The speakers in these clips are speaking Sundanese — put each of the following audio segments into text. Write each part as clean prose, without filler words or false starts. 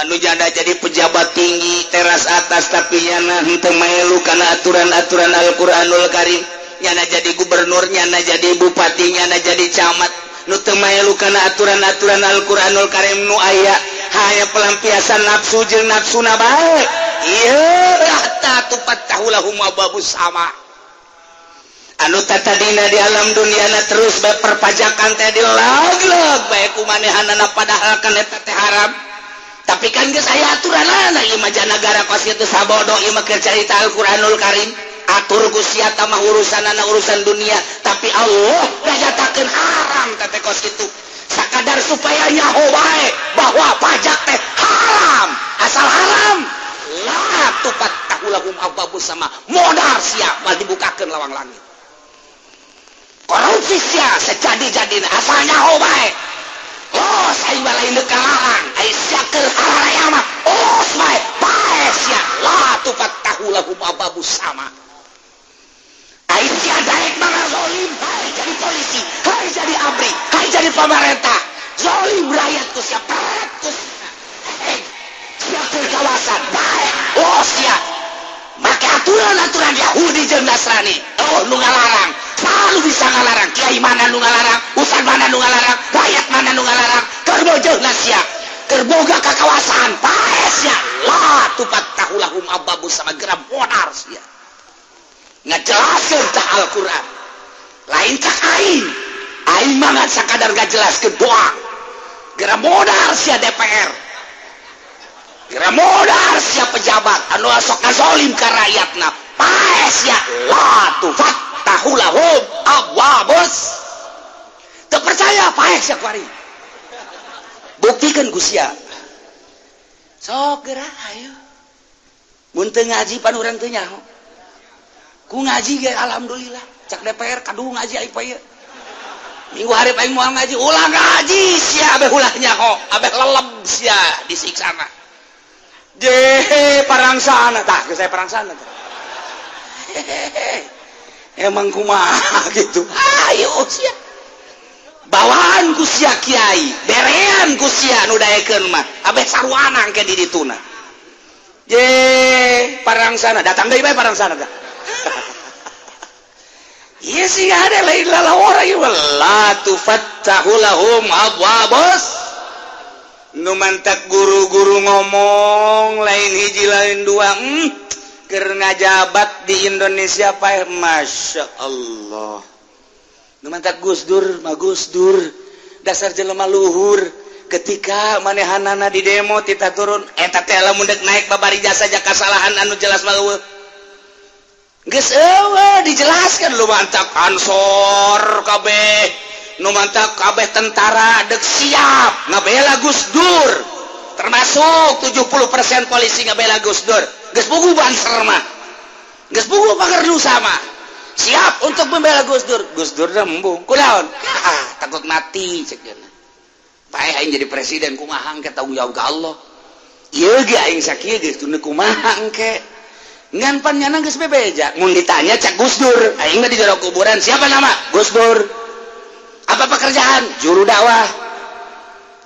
Anu janda jadi pejabat tinggi teras atas, tapi nyana henteu melu kana aturan-aturan Al-Qur'anul Karim. Nyana jadi gubernur, nyana jadi bupati, nyana jadi camat, nu teu melu kana aturan-aturan Al-Qur'anul Karim, nu aya hanya pelampiasan nafsu jeung nafsuna bae. Ieu hatta tufattahu lahum abwabus sama. Anu tatadina di alam dunia terus bae perpajakan teh dilag-lag bae ku manehanana, padahal kan eta teh haram. Tapi kan geus aya aturanana, ieu mah nagara kos kitu sabodo, ieu mah keur carita Al-Qur'anul Karim. Atur ku sia mah urusanana urusan dunia, tapi Allah nganyatakeun haram teh kos kitu. Sakadar supaya nyaho bae bahwa pajak teh haram, asal haram la tufattahu lahum abwabus sama, modal sia mal dibukakeun lawang langit. Korupsi sia sejadi-jadina asal nyaho bae. Oh, saya lain deuk kalarang, ai sia keur haraya mah. Oh, bae, bae sia la tufattahu lahum abwabus sama. Ai sia daek mah zalim, hai jadi polisi, hai jadi ABRI, hai jadi pemerintah. Zalim rakyat ku sia peret ku sia keur kawasan, bae. Oh, sia make aturan-aturan Yahudi jeung Nasrani. Oh, nu ngalarang selalu bisa ngalarang, kiai mana nu ngalarang, ustad mana nu ngalarang, rakyat mana nu ngalarang, keur bojohna sia, keur boga kakawasan, pae sia la tufattahu lahum abwabus sama, geura modar sia. Ngajelaskeun tah Al-Qur'an. Lain cak aing. Aing mah ngan sakadar ngajelaskeun doang. Geura modar sia DPR. Geura modar sia pejabat anu sok ngazolim ka rakyatna. Pae sia la tufattahu lahum abwabus. Teu percaya pae sia kuari. Buktikan ku sia. Sok geura ayo. Mun teu ngaji pan urang teu nyaho. Ku ngaji ge alhamdulillah. Cak DPR kadu ngaji aing poe ieu. Minggu hari aing moal ngaji, ulah ngaji sia abeh ulah nyaho, abeh leleb sia disiksana. Je parangsana tah, geus saya parangsana tah. Emang kumaha gitu. Ayo sia. Bawaan ku sia kiai, berean ku sia nu daekeun mah, abeh saruana engke di dituna. Je parangsana datang deui bae parangsana tah. Iya sih ada lain lalawara ieu la tufattahu lahum abwabus. Nu mantak guru-guru ngomong lain hiji lain dua, keur ngajabat di Indonesia paeh Masya Allah. Nu mantak Gus Dur mah Gus Dur dasar jelema luhur, ketika manehanana di demo tita turun eta teh lamun deuk naik babari jasa kasalahan anu jelas mah eueuh. Geus eueuh dijelaskan lu mantak Ansor kabeh, nu mantak kabeh tentara deuk siap ngabela Gus Dur, termasuk 70% polisi ngabela Gus Dur. Geus puguh Banser mah, geus puguh Pagernusa mah siap untuk membela Gus Dur. Gus Dur dah embung kunaon, takut mati cek dieuna. Paeh aing jadi presiden kumaha engke tanggung jawab ka Allah. Ieu ge aing sakieu geus teu kumaha engke. Ngan pan nyana geus bebeja. Mun ditanya cak Gus Dur, aing mah di jero kuburan, siapa nama? Gus Dur. Apa pekerjaan? Juru dakwah.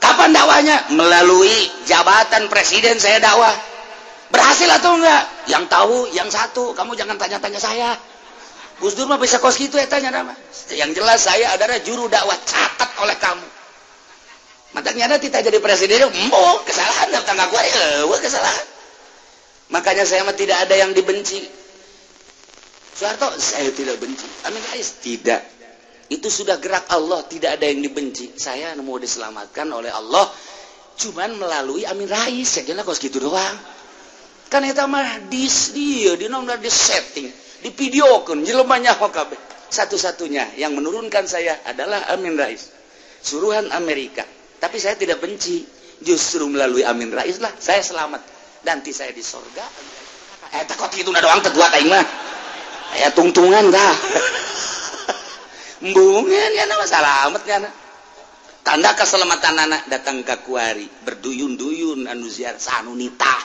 Kapan dakwahnya? Melalui jabatan presiden saya dakwah. Berhasil atau enggak? Yang tahu yang satu, kamu jangan tanya-tanya saya. Gus Dur mah bisa kos gitu ya tanya nama. Yang jelas saya adalah juru dakwah, catat oleh kamu. Mataknya ada tidak jadi presiden, embo kesalahan datang aku eueuh kesalahan. Makanya saya mah tidak ada yang dibenci. Soeharto saya tidak benci. Amin Rais tidak. Itu sudah gerak Allah, tidak ada yang dibenci. Saya mau diselamatkan oleh Allah cuman melalui Amin Rais. Saya kira kos gitu doang. Kan eta mah di dia di nomor di setting, di videokeun jelema nyaho kabeh. Satu-satunya yang menurunkan saya adalah Amin Rais. Suruhan Amerika. Tapi saya tidak benci. Justru melalui Amin Rais lah saya selamat. Nanti saya di sorga. Takut gitu na doang teguat aing mah. Aya tungtungan dah. Embungan ya nama salamet ya. Tanda keselamatan anak datang ke kuari berduyun-duyun anu ziarah sanunita.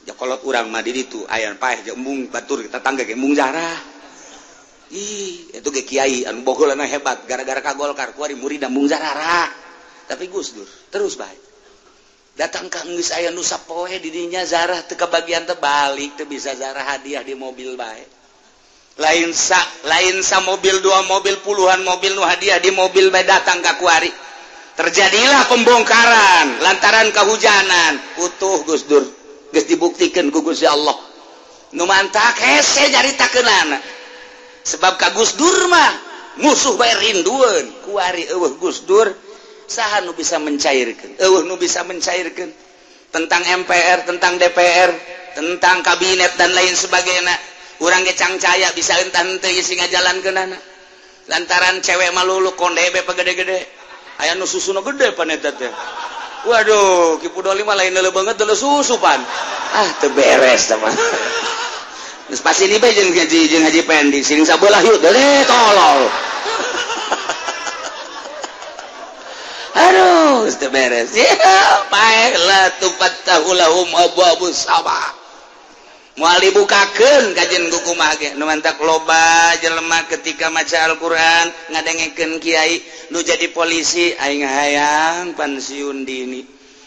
Ya kolot urang mah di ditu aya paeh jeung embung batur tetangga ge embung zarah. Ih, itu ge kiai anu bogolana hebat gara-gara ka Golkar kuari murid embung zarah. Tapi Gus Dur terus bae. Datang ka geus aya nu sapoe di dinya zarah teu kabagian teh balik teu bisa zarah hadiah di mobil bae. Lain sa mobil dua mobil puluhan mobil nu hadiah di mobil bae datang ka kuari. Terjadilah pembongkaran lantaran kehujanan. Utuh Gus Dur geus dibuktikan ku Gusti Allah. Nu mantak hese nyaritakeunana. Sebab ka Gus Dur mah musuh bae rindueun. Kuari eueuh Gus Dur saha nu bisa mencairkeun? Eueuh nu bisa mencairkeun tentang MPR, tentang DPR, tentang kabinet dan lain sebagainya. Urang ge cangcaya bisa entah henteu isi ngajalankeunana. Lantaran cewek malulu konde be pagede-gede. Aya nu susuna gede pan eta teh. Waduh, Ki Pudoli mah lain leuleuh banget deuleuh susu pan. Ah, teu beres teh mah. Geus pasti ni bae jeung Haji Pendi sing sabelah yuk deuleuh tolol. Aduh, geus teu beres. Ya, paeh la tufattahu lahum abwabus sama. Moal dibukakeun kajen ku kumaha ge. Nu mantak loba jelema ketika maca Al-Qur'an ngadengekeun kiai nu jadi polisi aing hayang pensiun dini,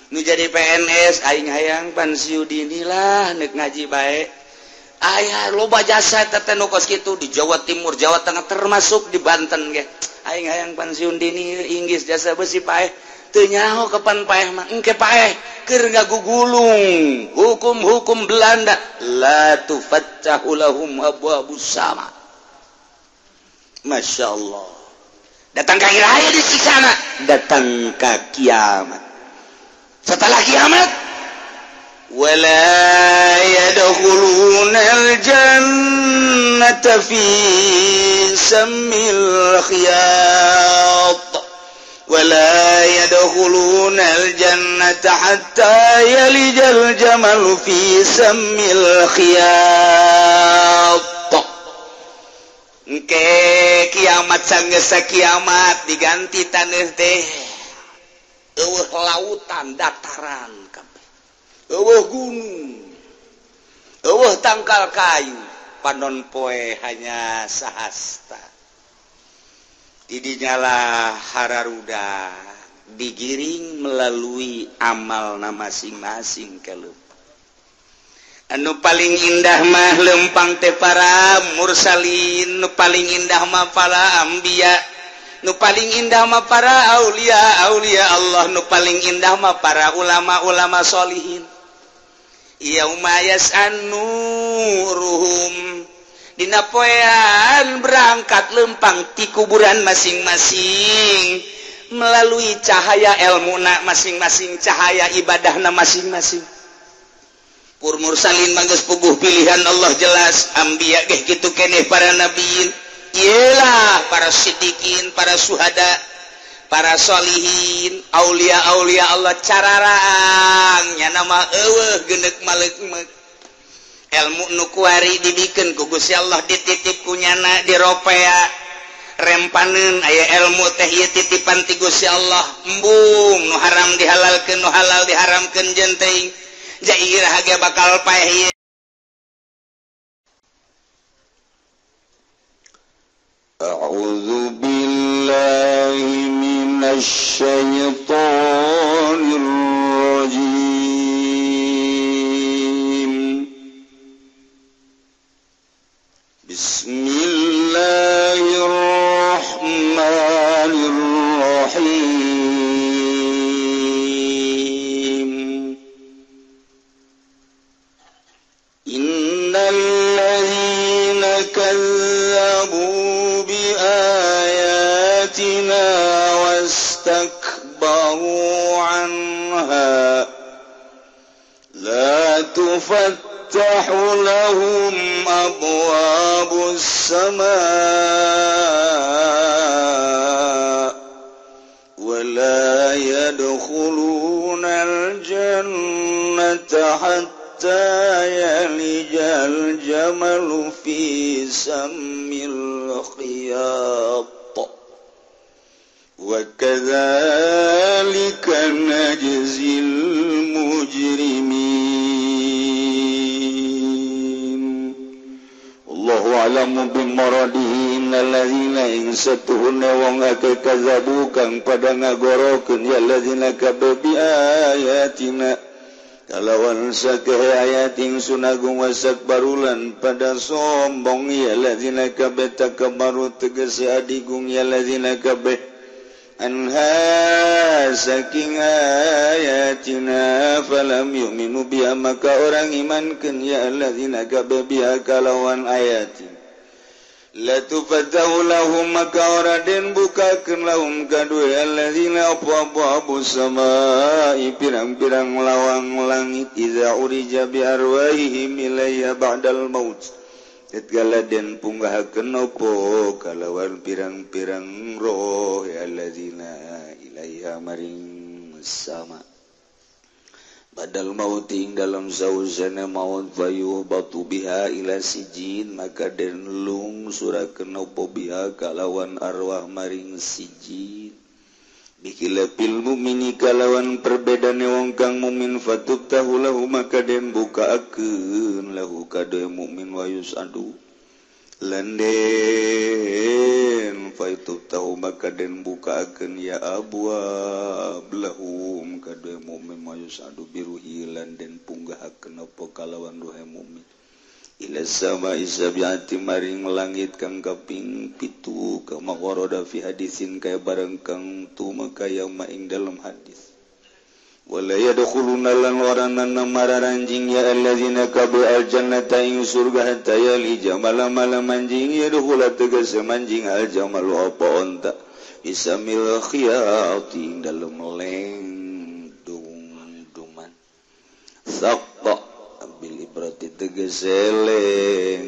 nu jadi PNS aing hayang pensiun dini lah nek ngaji bae. Aya loba jasa teh nu kos kitu di Jawa Timur, Jawa Tengah termasuk di Banten ge. Aing hayang pensiun dini inggis jasa besi paeh. Teu nyaho kapan paeh mah engke paeh keur ngagugulung hukum-hukum Belanda la tufattahu lahum abwabus sama. Masya Allah. Datang ka raya di sana, datang ka kiamat. Setelah kiamat wala yadkhuluna al-jannata fi sammil khiyat ولا يدخلون الجنة حتى يلج الجمل في سم الخياط. Engke kiamat sanggeus kiamat diganti taneuh teh eueuh lautan dataran kabeh, eueuh gunung, eueuh tangkal kayu, panon poe hanya sahasta. Didinyalah hararuda digiring melalui amalna masing-masing kelup. Anu paling indah mah lempang teh para mursalin, nu paling indah mah para anbiya, nu paling indah mah para aulia aulia Allah, nu paling indah mah para ulama-ulama solihin. Yauma yas'anuruhum dina poean berangkat lempang ti kuburan masing-masing melalui cahaya elmuna masing-masing, cahaya ibadahna masing-masing. Pur mursalin manggeus puguh pilihan Allah jelas, anbiya geh kitu keneh para nabiin, iyalah para siddiqin, para suhada, para solihin, aulia-aulia Allah cararaang nya nama eueuh geuneuk maleuk-meuk. Ilmu nu kuari dibikeun ku Gusti Allah dititip ku nyana diropea rempaneun aya ilmu teh ieu titipan ti Gusti Allah embung nu haram dihalalkeun nu halal diharamkeun jeung teuing jairah ge bakal paeh ieu. A'udzu billahi minasy syaithanir rajim. Bismillahirrahmanirrahim. Innal ladzina kazzabu biayatina wastakbaru anha la tufattahu لهم أبواب السماء ولا يدخلون الجنة حتى يلج الجمل في سم الخياط وكذلك نجزي المجرمين. الله أعلم بمراده. Innal ladzina ing satuhunna wong akeh kazabu kang pada ngagorokeun ya ladzina kabe bi ayatina kalawan sakeh ayat ingsun agung wasak barulan pada sombong ya ladzina kabe takabbaru tegese adigung ya ladzina kabe anha saking ayatina falam yu'minu biha maka orang imankeun ya alladzina kabe biha kalawan ayatina la tufatahu lahum maka ora den bukakeun lahum kadue alladzina abwabu samai pirang-pirang lawang langit iza urija bi arwahihim ilayya ba'dal maut tatkala den punggahakeun apa kalawan pirang-pirang roh alladzina ilaiha maring sama badal maut ing dalam sausana maut fayu batu biha ila sijin maka den lung surakeun apa biha kalawan arwah maring sijin bikilapil mukmini kalawan perbedane wong kang mukmin fatubtahu lahu maka den bukaakeun lahu kadoe mukmin wayus adu landen faitubtahu maka den bukaakeun ya abwab lahum kadoe mukmin wayus adu biruhi landen punggahakeun apa kalawan ruhe mukmin ila sama isabiati maring langit kang kaping 7 kama warada fi hadisin kaya barang kang tumeka yauma ing dalem hadis wala yadkhuluna lan waranana mararanjing ya alladzina kabu aljannata ing surga hatta yalija malam manjing yadkhula tegese manjing aljamalu apa onta isamil khiyati dalem leng dung-duman saqta bil ibrati tegese leng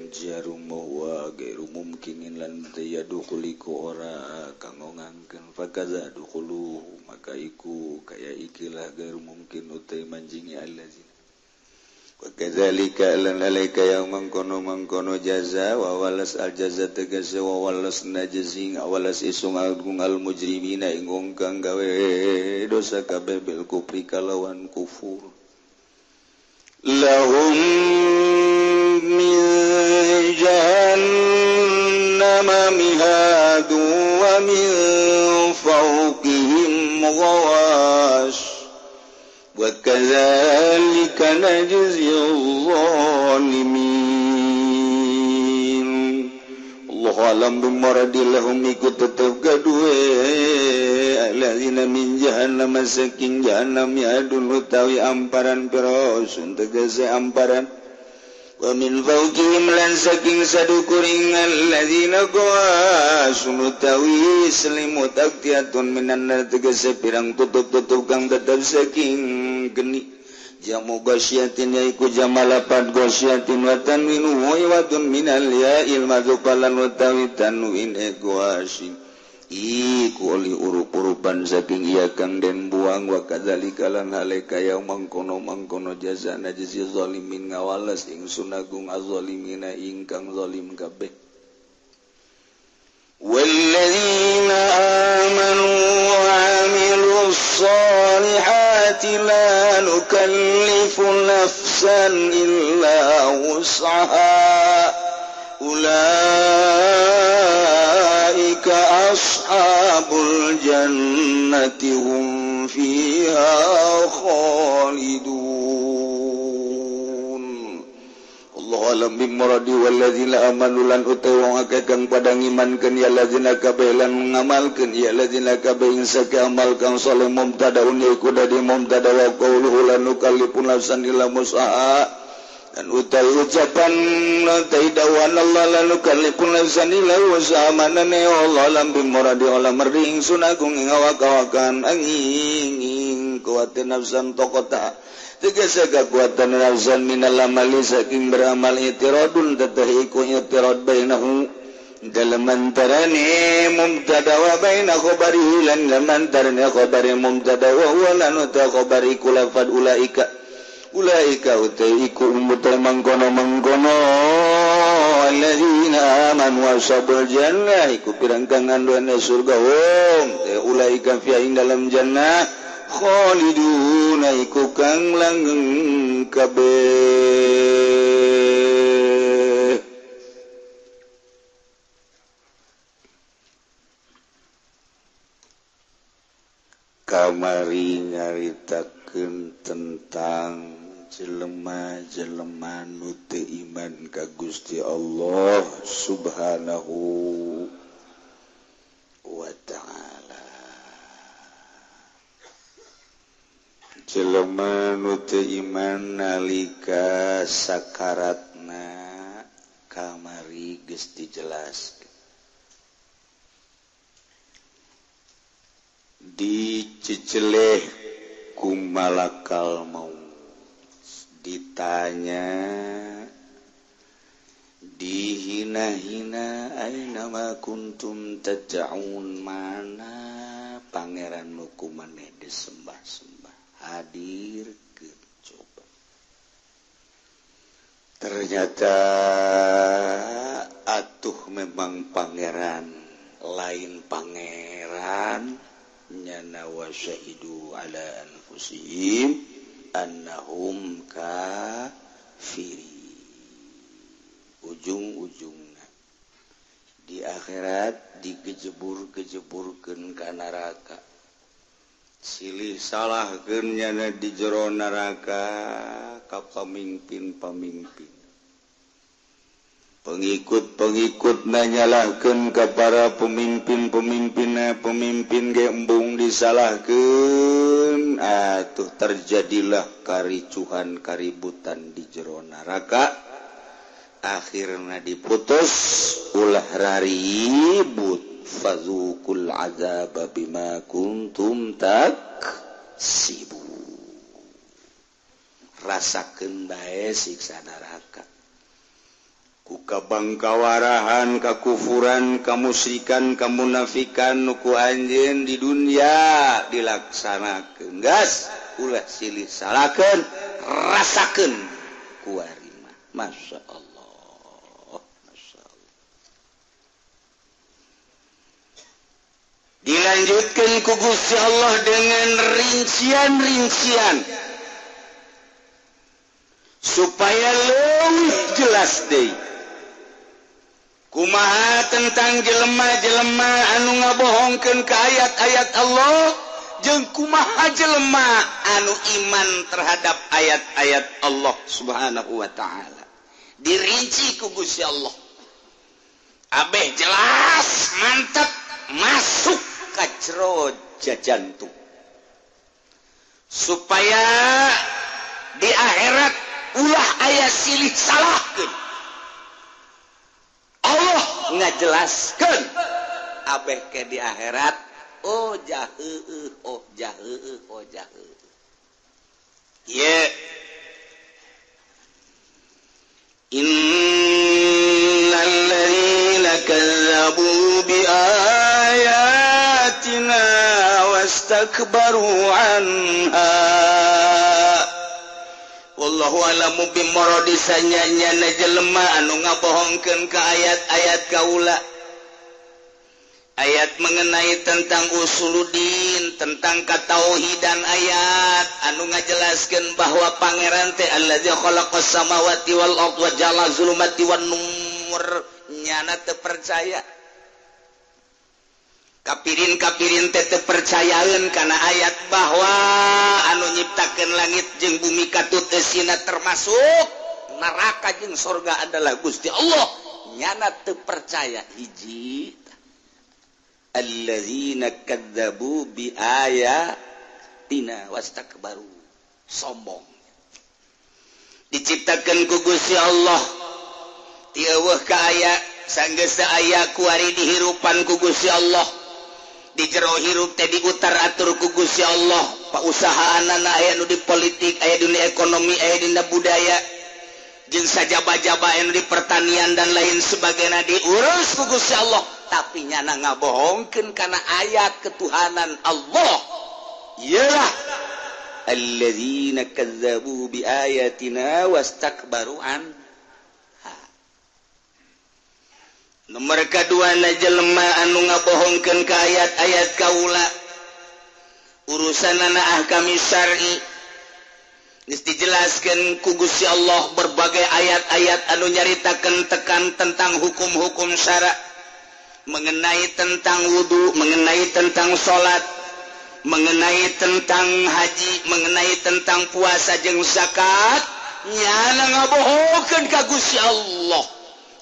jarum wa gairu mumkinin lan yadkhuliku ora kanggo ngangkeun fakaza dukhulu maka iku kaya ikilah gairu mungkin utai manjingi allazina wa kadzalika lan alaika yang mangkono mangkono jaza wa walas al jaza tegese wa walas najzi walas isung agung al mujrimina ing wong kang gawe dosa kabeh bil kufri kalawan kufur lahum min jahannama mihadu wa min fawqihim ghawash wa kadzalika najzi adh-dhalimin. Allahu alam bimaradillahum iku tetep kadue alladzina min jahannam saking jahannam yadun utawi amparan pirosun tegese amparan wa min fawqihim lan saking sadukuring alladzina qawasun utawi selimut aktiatun minan nar tegese pirang tutup-tutup kang tetep saking geni jamu gasyatin yaiku jamalapat gasyatin wa tanwinu wa minal ya'il madzupalan utawi tanwin egoasin iku oli urup-urupan saking iya kang den buang wa kadzalika lan hale kaya mangkono-mangkono jaza najzi zalimin ngawales ingsun agung azzalimina ingkang zalim kabeh. Walladzina amanu wa amilus solihati la nukallifu nafsan illa wus'aha ulaika ashabul jannati hum fiha khalidun. Allahu alam bimuradi walladzina amanu lan utai wong akeh kang padha ngimankeun ya ladzina kabeh lan ngamalkeun ya ladzina kabeh ing sake amal kang saleh mubtadaun iku dadi mubtada wa qauluhu lan nukallifu nafsan illa wus'aha dan utai ucapan utai dawan Allah lalu kalipun nafsan illa wus'aha manane Allah lam bimuradi olah merdi ingsun agung ing awak-awakan angin kuwate nafsan tokota tegese kekuatan nafsan minal amali saking beramal itiradun teteh iku itirad bainahu dalam antarane mubtada wa baina khabarihi lan dalam antarane khabari mubtada wa huwa lan uta khabari kulafad ulaika ulaika utai iku umutai mangkono-mangkono alladzina amanu wa ashabul jannah iku pirang-kang anduane surga hum ulaika fi ing dalam jannah khaliduna iku kang langgeng kabeh. Nyaritakeun tentang jelema-jelema nu teu iman ka Gusti Allah Subhanahu wa ta'ala. Jelema nu teu iman nalika sakaratna kamari geus dijelaskeun. Diceceleh ku malakal maut, ditanya, dihina-hina, aina ma kuntum tad'un, mana pangeran nu ku maneh disembah-sembah, hadir ke coba. Ternyata atuh memang pangeran lain pangeran nyana wa syahidu ala anfusihim annahum kafiri. Ujung-ujungna di akhirat digejebur-gejeburkeun ka neraka, silih salahkeun nyana di jero neraka ka pamimpin-pamimpin, pengikut-pengikut nanyalahkeun ka para pemimpin-pemimpinna, pemimpin ge embung disalahkeun. Atuh terjadilah karicuhan kaributan di jero neraka. Akhirna diputus ulah raribut, fazuqul azaba bima kuntum taksibu. Rasakeun bae siksa neraka ku kabangkawarahan, kakufuran, kamusyrikan, kamunafikan nu ku anjeun di dunia dilaksanakeun. Gas ulah silih salahkeun, rasakeun kuari mah. Masya Allah, Masya Allah. Dilanjutkan ku Gusti Allah dengan rincian-rincian supaya leuwih jelas deui. Kumaha tentang jelema-jelema anu ngabohongkeun ka ayat-ayat Allah, jeung kumaha jelema anu iman terhadap ayat-ayat Allah Subhanahu wa ta'ala. Dirinci ku Gusti Allah. Abeh jelas, mantap, masuk ka jero jantung. Supaya di akhirat ulah aya silih salahkeun. Allah ngajelaskeun abeh ke di akhirat, oh jaheueuh, oh jaheueuh, oh jaheueuh. Ye innal ladzina kazzabu bi ayatina wastakbaru anha. Wallahu alamu bimorodi sanyanya jelema anu ngabohongkeun ka ayat-ayat kaula. Ayat mengenai tentang usuluddin, tentang katauhidan, ayat anu ngajelaskeun bahwa pangeran teh allazi khalaqas samawati wal ardh wa ja'ala zulumati wan nur. Nyana teu percaya. Kapirin-kapirin teh teu percayaeun kana ayat bahwa anu nyiptakeun langit jeung bumi katut eusina termasuk neraka jeung sorga adalah Gusti Allah. Nyana teu percaya hiji. Allazina kadzabu bi ayatina wastakbaru. Sombong. Diciptakeun ku Gusti Allah ti eueuh ka aya sanggeus aya kuari dihirupan ku Gusti Allah. Di jero hirup teh diutar atur ku Gusti Allah. Pausahaanana aya nu di politik, aya dunia ekonomi, aya dina budaya, jeung sajaba-jaba aya nu di pertanian dan lain sebagainya diurus ku Gusti Allah. Tapi nyana ngabohongkeun kana ayat ketuhanan Allah. Iyalah alladzina kazzabu bi ayatina wastakbaru an. Nomor kedua na jelema anu ngabohongkeun ka ayat-ayat kaula. Urusanana ahkam syar'i geus dijelaskeun ku Gusti Allah berbagai ayat-ayat anu nyaritakeun tekan tentang hukum-hukum syara, mengenai tentang wudu, mengenai tentang salat, mengenai tentang haji, mengenai tentang puasa jeung zakat, nyana ngabohongkeun ka Gusti Allah.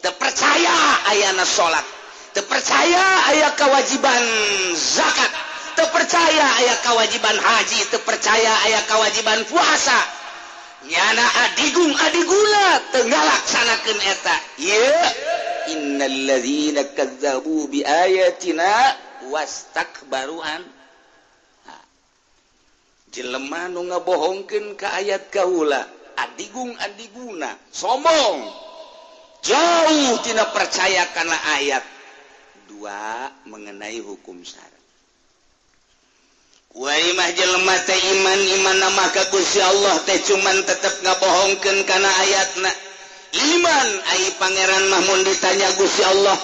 Teu percaya ayana salat, teu percaya aya kewajiban zakat, teu percaya aya kewajiban haji, teu percaya aya kewajiban puasa. Nyana adigung adiguna teu ngalaksanakeun eta. Ieu innalladzina kazzabu biayatina wastakbaru an. Jelema nu ngabohongkeun ka ayat kaula, adigung adiguna, sombong, jauh tina percaya kana ayat. Dua, mengenai hukum syara. Kuari mah jelema teh iman iman mah ka Gusti Allah teh cuman tetep ngabohongkeun kana ayatna. Iman ai pangeran mah mun ditanya Gusti Allah,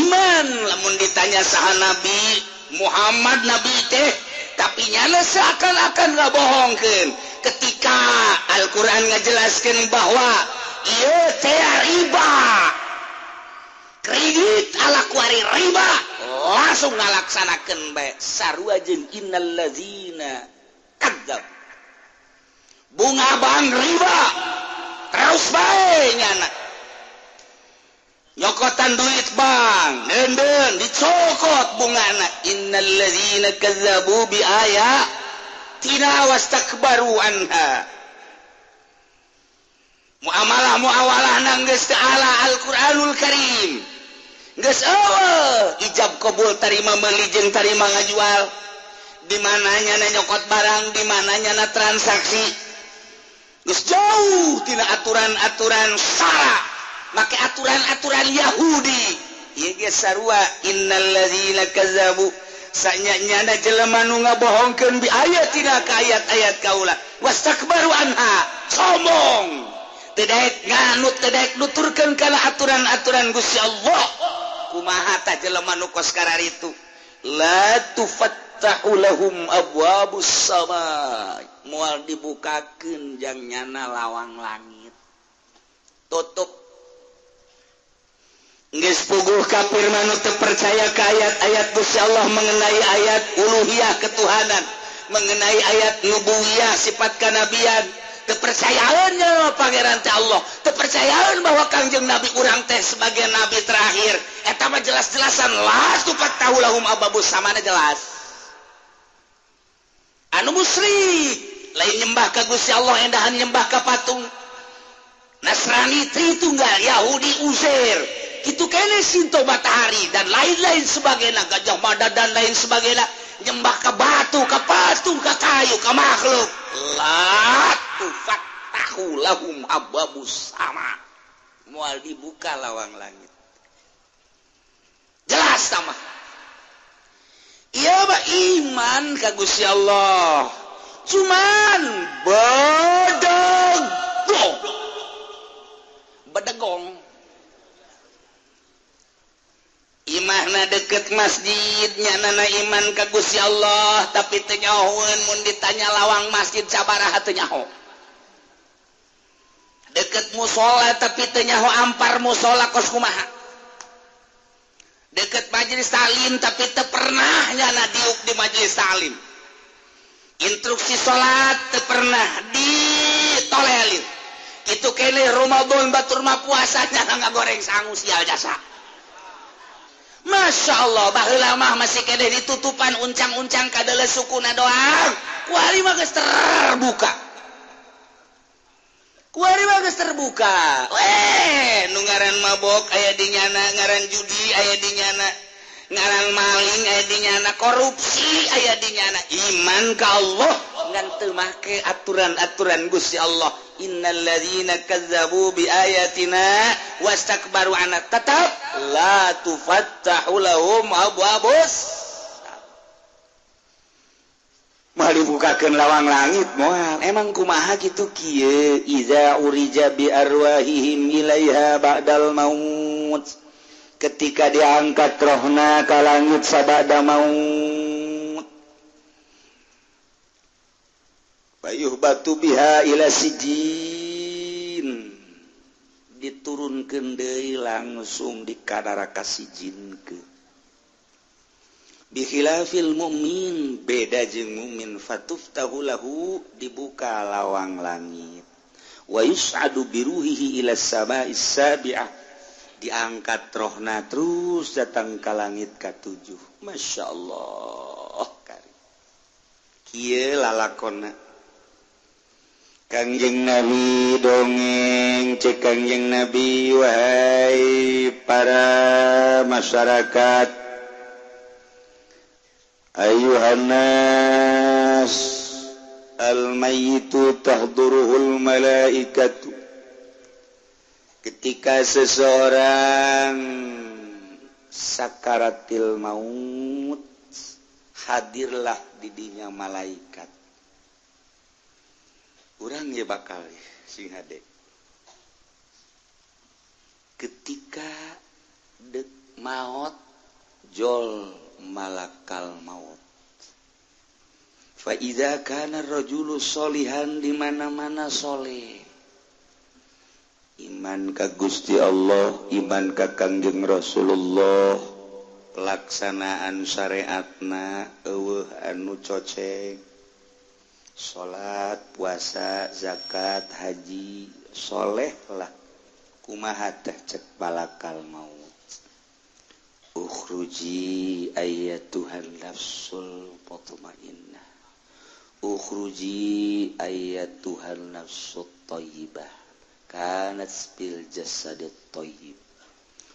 iman lamun ditanya saha Nabi Muhammad nabi teh, tapi nyana seakan-akan ngabohongkeun ketika Al-Qur'an ngajelaskeun bahwa ieu teh riba, kredit ala kuari riba, langsung ngalaksanakeun bae sarua jeung innallazina kadzab, bunga bank riba terus bae nyana nyokotan duit bank denden dicokot bungana. Innallazina kazzabu bi ayatina wastakbaru anha. Muamalah muawalah nang geus teu ala Al-Qur'anul Karim, geus eueuh ijab kabul tarima meuli jeung tarima ngajual, di mananya na nyokot barang, di mananya na transaksi, geus jauh tina aturan-aturan syara, make aturan-aturan Yahudi. Ieu ge sarua innallazina kazzabu, sanyanya jelema nu ngabohongkeun bi ayatina ka ayat-ayat kaula, wastakbaru anha, sombong, teu daek nganut, teu daek nuturkeun kana aturan-aturan Gusti Allah. Kumaha tah jelema nu kos kararitu? La tufattahu lahum abwabus sama, moal dibukakeun jang nyana lawang langit, tutup. Geus puguh kafir mah nu teu percaya ka ayat-ayat Gusti Allah mengenai ayat uluhiyah ketuhanan, mengenai ayat nubuwiyah sifat kanabian, teu percayaeun pangeran teh Allah, teu percayaeun bahwa Kangjeng Nabi urang teh sebagai nabi terakhir. Eta mah jelas-jelasan la tufattahu lahum abwabus samana jelas. Anu musyrik lain nyembah ka Gusti Allah, endahan nyembah ka patung. Nasrani Tritunggal, Yahudi Uzair, kitu kene Sinto Matahari dan lain-lain sebagainya, Gajah Mada dan lain sebagainya, nyembah ke batu, ke patung, ke kayu, ke makhluk. La tufattahu lahum abwabus sama, moal dibuka lawang langit. Jelas sama. Ieu mah iman ka Gusti Allah, cuman bedegong. Bedegong. Imahna deket masjid, nyanana iman ka Gusti Allah, tapi teu nyahoeun mun ditanya lawang masjid sabaraha teu nyaho. Deket musola tapi teu nyaho ampar musola kos kumaha. Deket majelis taklim tapi teu pernah nyana diuk di majelis taklim. Instruksi salat teu pernah ditolelin. Kitu keneh Ramadan batur mah puasa nyana ngagoreng sangu sial jasa. Masya Allah, baheula mah masih keneh ditutupan uncang-uncang kadele sukuna doang. Kuari mah geus terbuka. Kuari mah geus terbuka. Weh, nu ngaran mabok aya di nyana, ngaran judi aya di nyana, ngaran maling aya di nyana, korupsi aya di nyana. Iman ka Allah ngan teu make aturan-aturan Gusti Allah. Innalladzina kazzabu biayatina wastakbaru anha, tetap la tufattahu lahum abwabus. Moal dibukakeun lawang langit moal. Emang kumaha kitu kieu? Iza urija bi arwahihim ilaiha ba'dal maut, ketika diangkat rohna ka langit sabada maut, bayuh batu biha ila sijin, diturunkeun deui langsung di kadaraka sijinkeun. Bikhilafil mukmin, beda jeung mukmin, fatuftahu lahu, dibuka lawang langit. Wa yus'adu biruhihi ila sama'is sabi'ah, diangkat rohna terus datang ka langit ka-7. Masya Allah, kieu lalakonna. Kangjeng Nabi dongeng, cek Kangjeng Nabi, wahai para masyarakat, ayuhannas, al-mayyitu tahduruhul malaikatu. Ketika seseorang sakaratil maut, hadirlah didinya malaikat. Urang ye bakal sing hade. Ketika dek maut, jol malakal maut. Fa idza kana ar-rajulu sholihan, di mana-mana soleh, iman ka Gusti Allah, iman ka Kangjeng Rasulullah, pelaksanaan syariatna eueuh anu coceng, salat, puasa, zakat, haji, soleh lah. Kumaha teh cek malakal maut. Ukhruji ayyatuhan nafsul mutmainnah, ukhruji ayyatuhan nafsut thayyibah, kanat bil jasadit thayyib,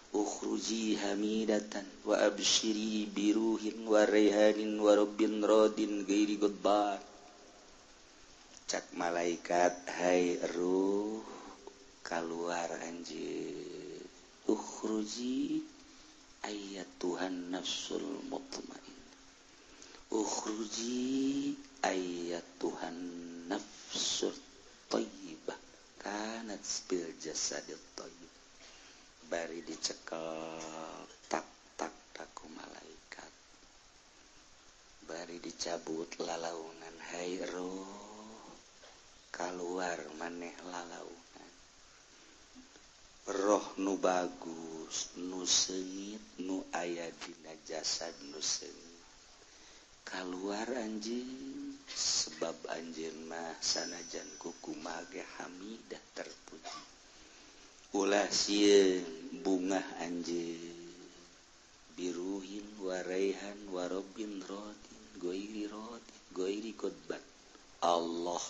ukhruji hamidatan wa abshiri biruhin wa raihanin wa rabbin radin ghairi ghadban. Cak malaikat, hai ruh, kaluar anjeun. Ukhruji ayyatuhan nafsul mutmainnah, ukhruji ayyatuhan nafsul thayyibah, kanat bil jasadit thayyib. Bari dicekel tak tak taku malaikat, bari dicabut lalaunan, hai ruh, kaluar maneh lalaunan. Roh nu bagus, nu seungit, nu aya dina jasad nu seungit, kaluar anjeun, sebab anjeun mah sanajan kukumaha ge hamidah, terpuji. Ulah sieun bungah anjeun, biruhin waraihan warobin rodin goiri rodin goiri godbat. Allah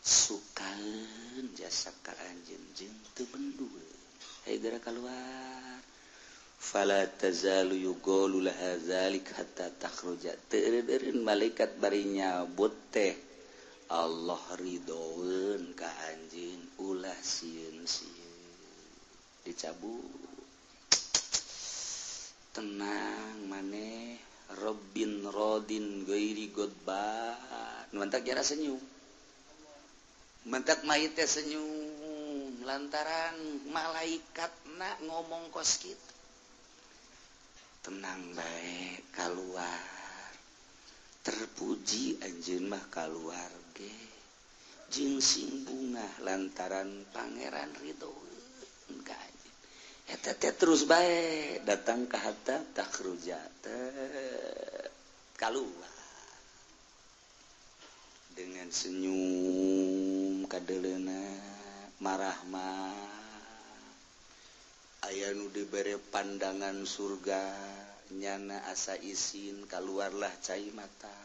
sukaeun jasa ka anjeun jeung teu bendueun. Hayu geura kaluar. Fala tazalu yuqalu laha zalik hatta takhruja. Teu eureun malaikat bari nyabut teh, Allah ridhoeun ka anjeun, ulah sieun-sieun. Dicabut. Tenang maneh, Rabbin radin ghairi ghadban. Mantak jara senyum. Mentak mayit teh senyum lantaran malaikatna ngomong kos kitu. Tenang bae kaluar. Terpuji anjeun mah kaluar ge. Jeung sing bungah lantaran pangeran ridhoeun ka anjeun. Eta teh terus bae datang ka hatta takhruja teh kaluar. Dengan senyum kadeleuna marahmah, aya nu dibere pandangan surga, nyana asa isin, kaluarlah cai mata.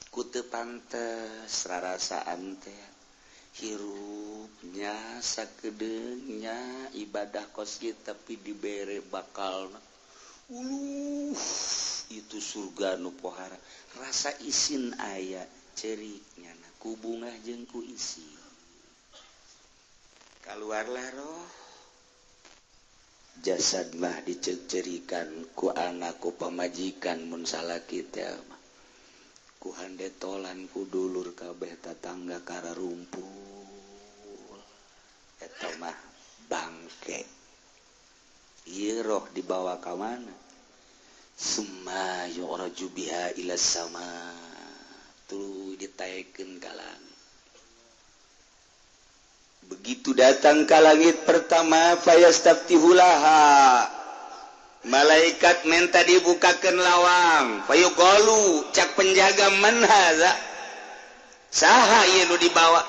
Ku teu pantes rarasaan teh, hirupnya sakedeungnya ibadah kos kieu tapi dibere bakalna. Uluh, itu surga nu pohara. Rasa isin aya cerik nyana ku bungah jeung ku isi. Kaluarlah roh. Jasad mah dicerikan ku anak ku pamajikan mun salaki teh mah. Ku handetolan ku dulur kabeh tatangga kararumpul. Eta mah bangke. Ieu roh dibawa ka mana? Summa yu'raju biha ila sama. Tuluy ditaekeun ka langit. Begitu datang ka langit pertama, fayastaftihulaha. Malaikat minta dibukakan lawang. Fayuqalu cak penjaga man hadza? Saha ieu nu dibawa?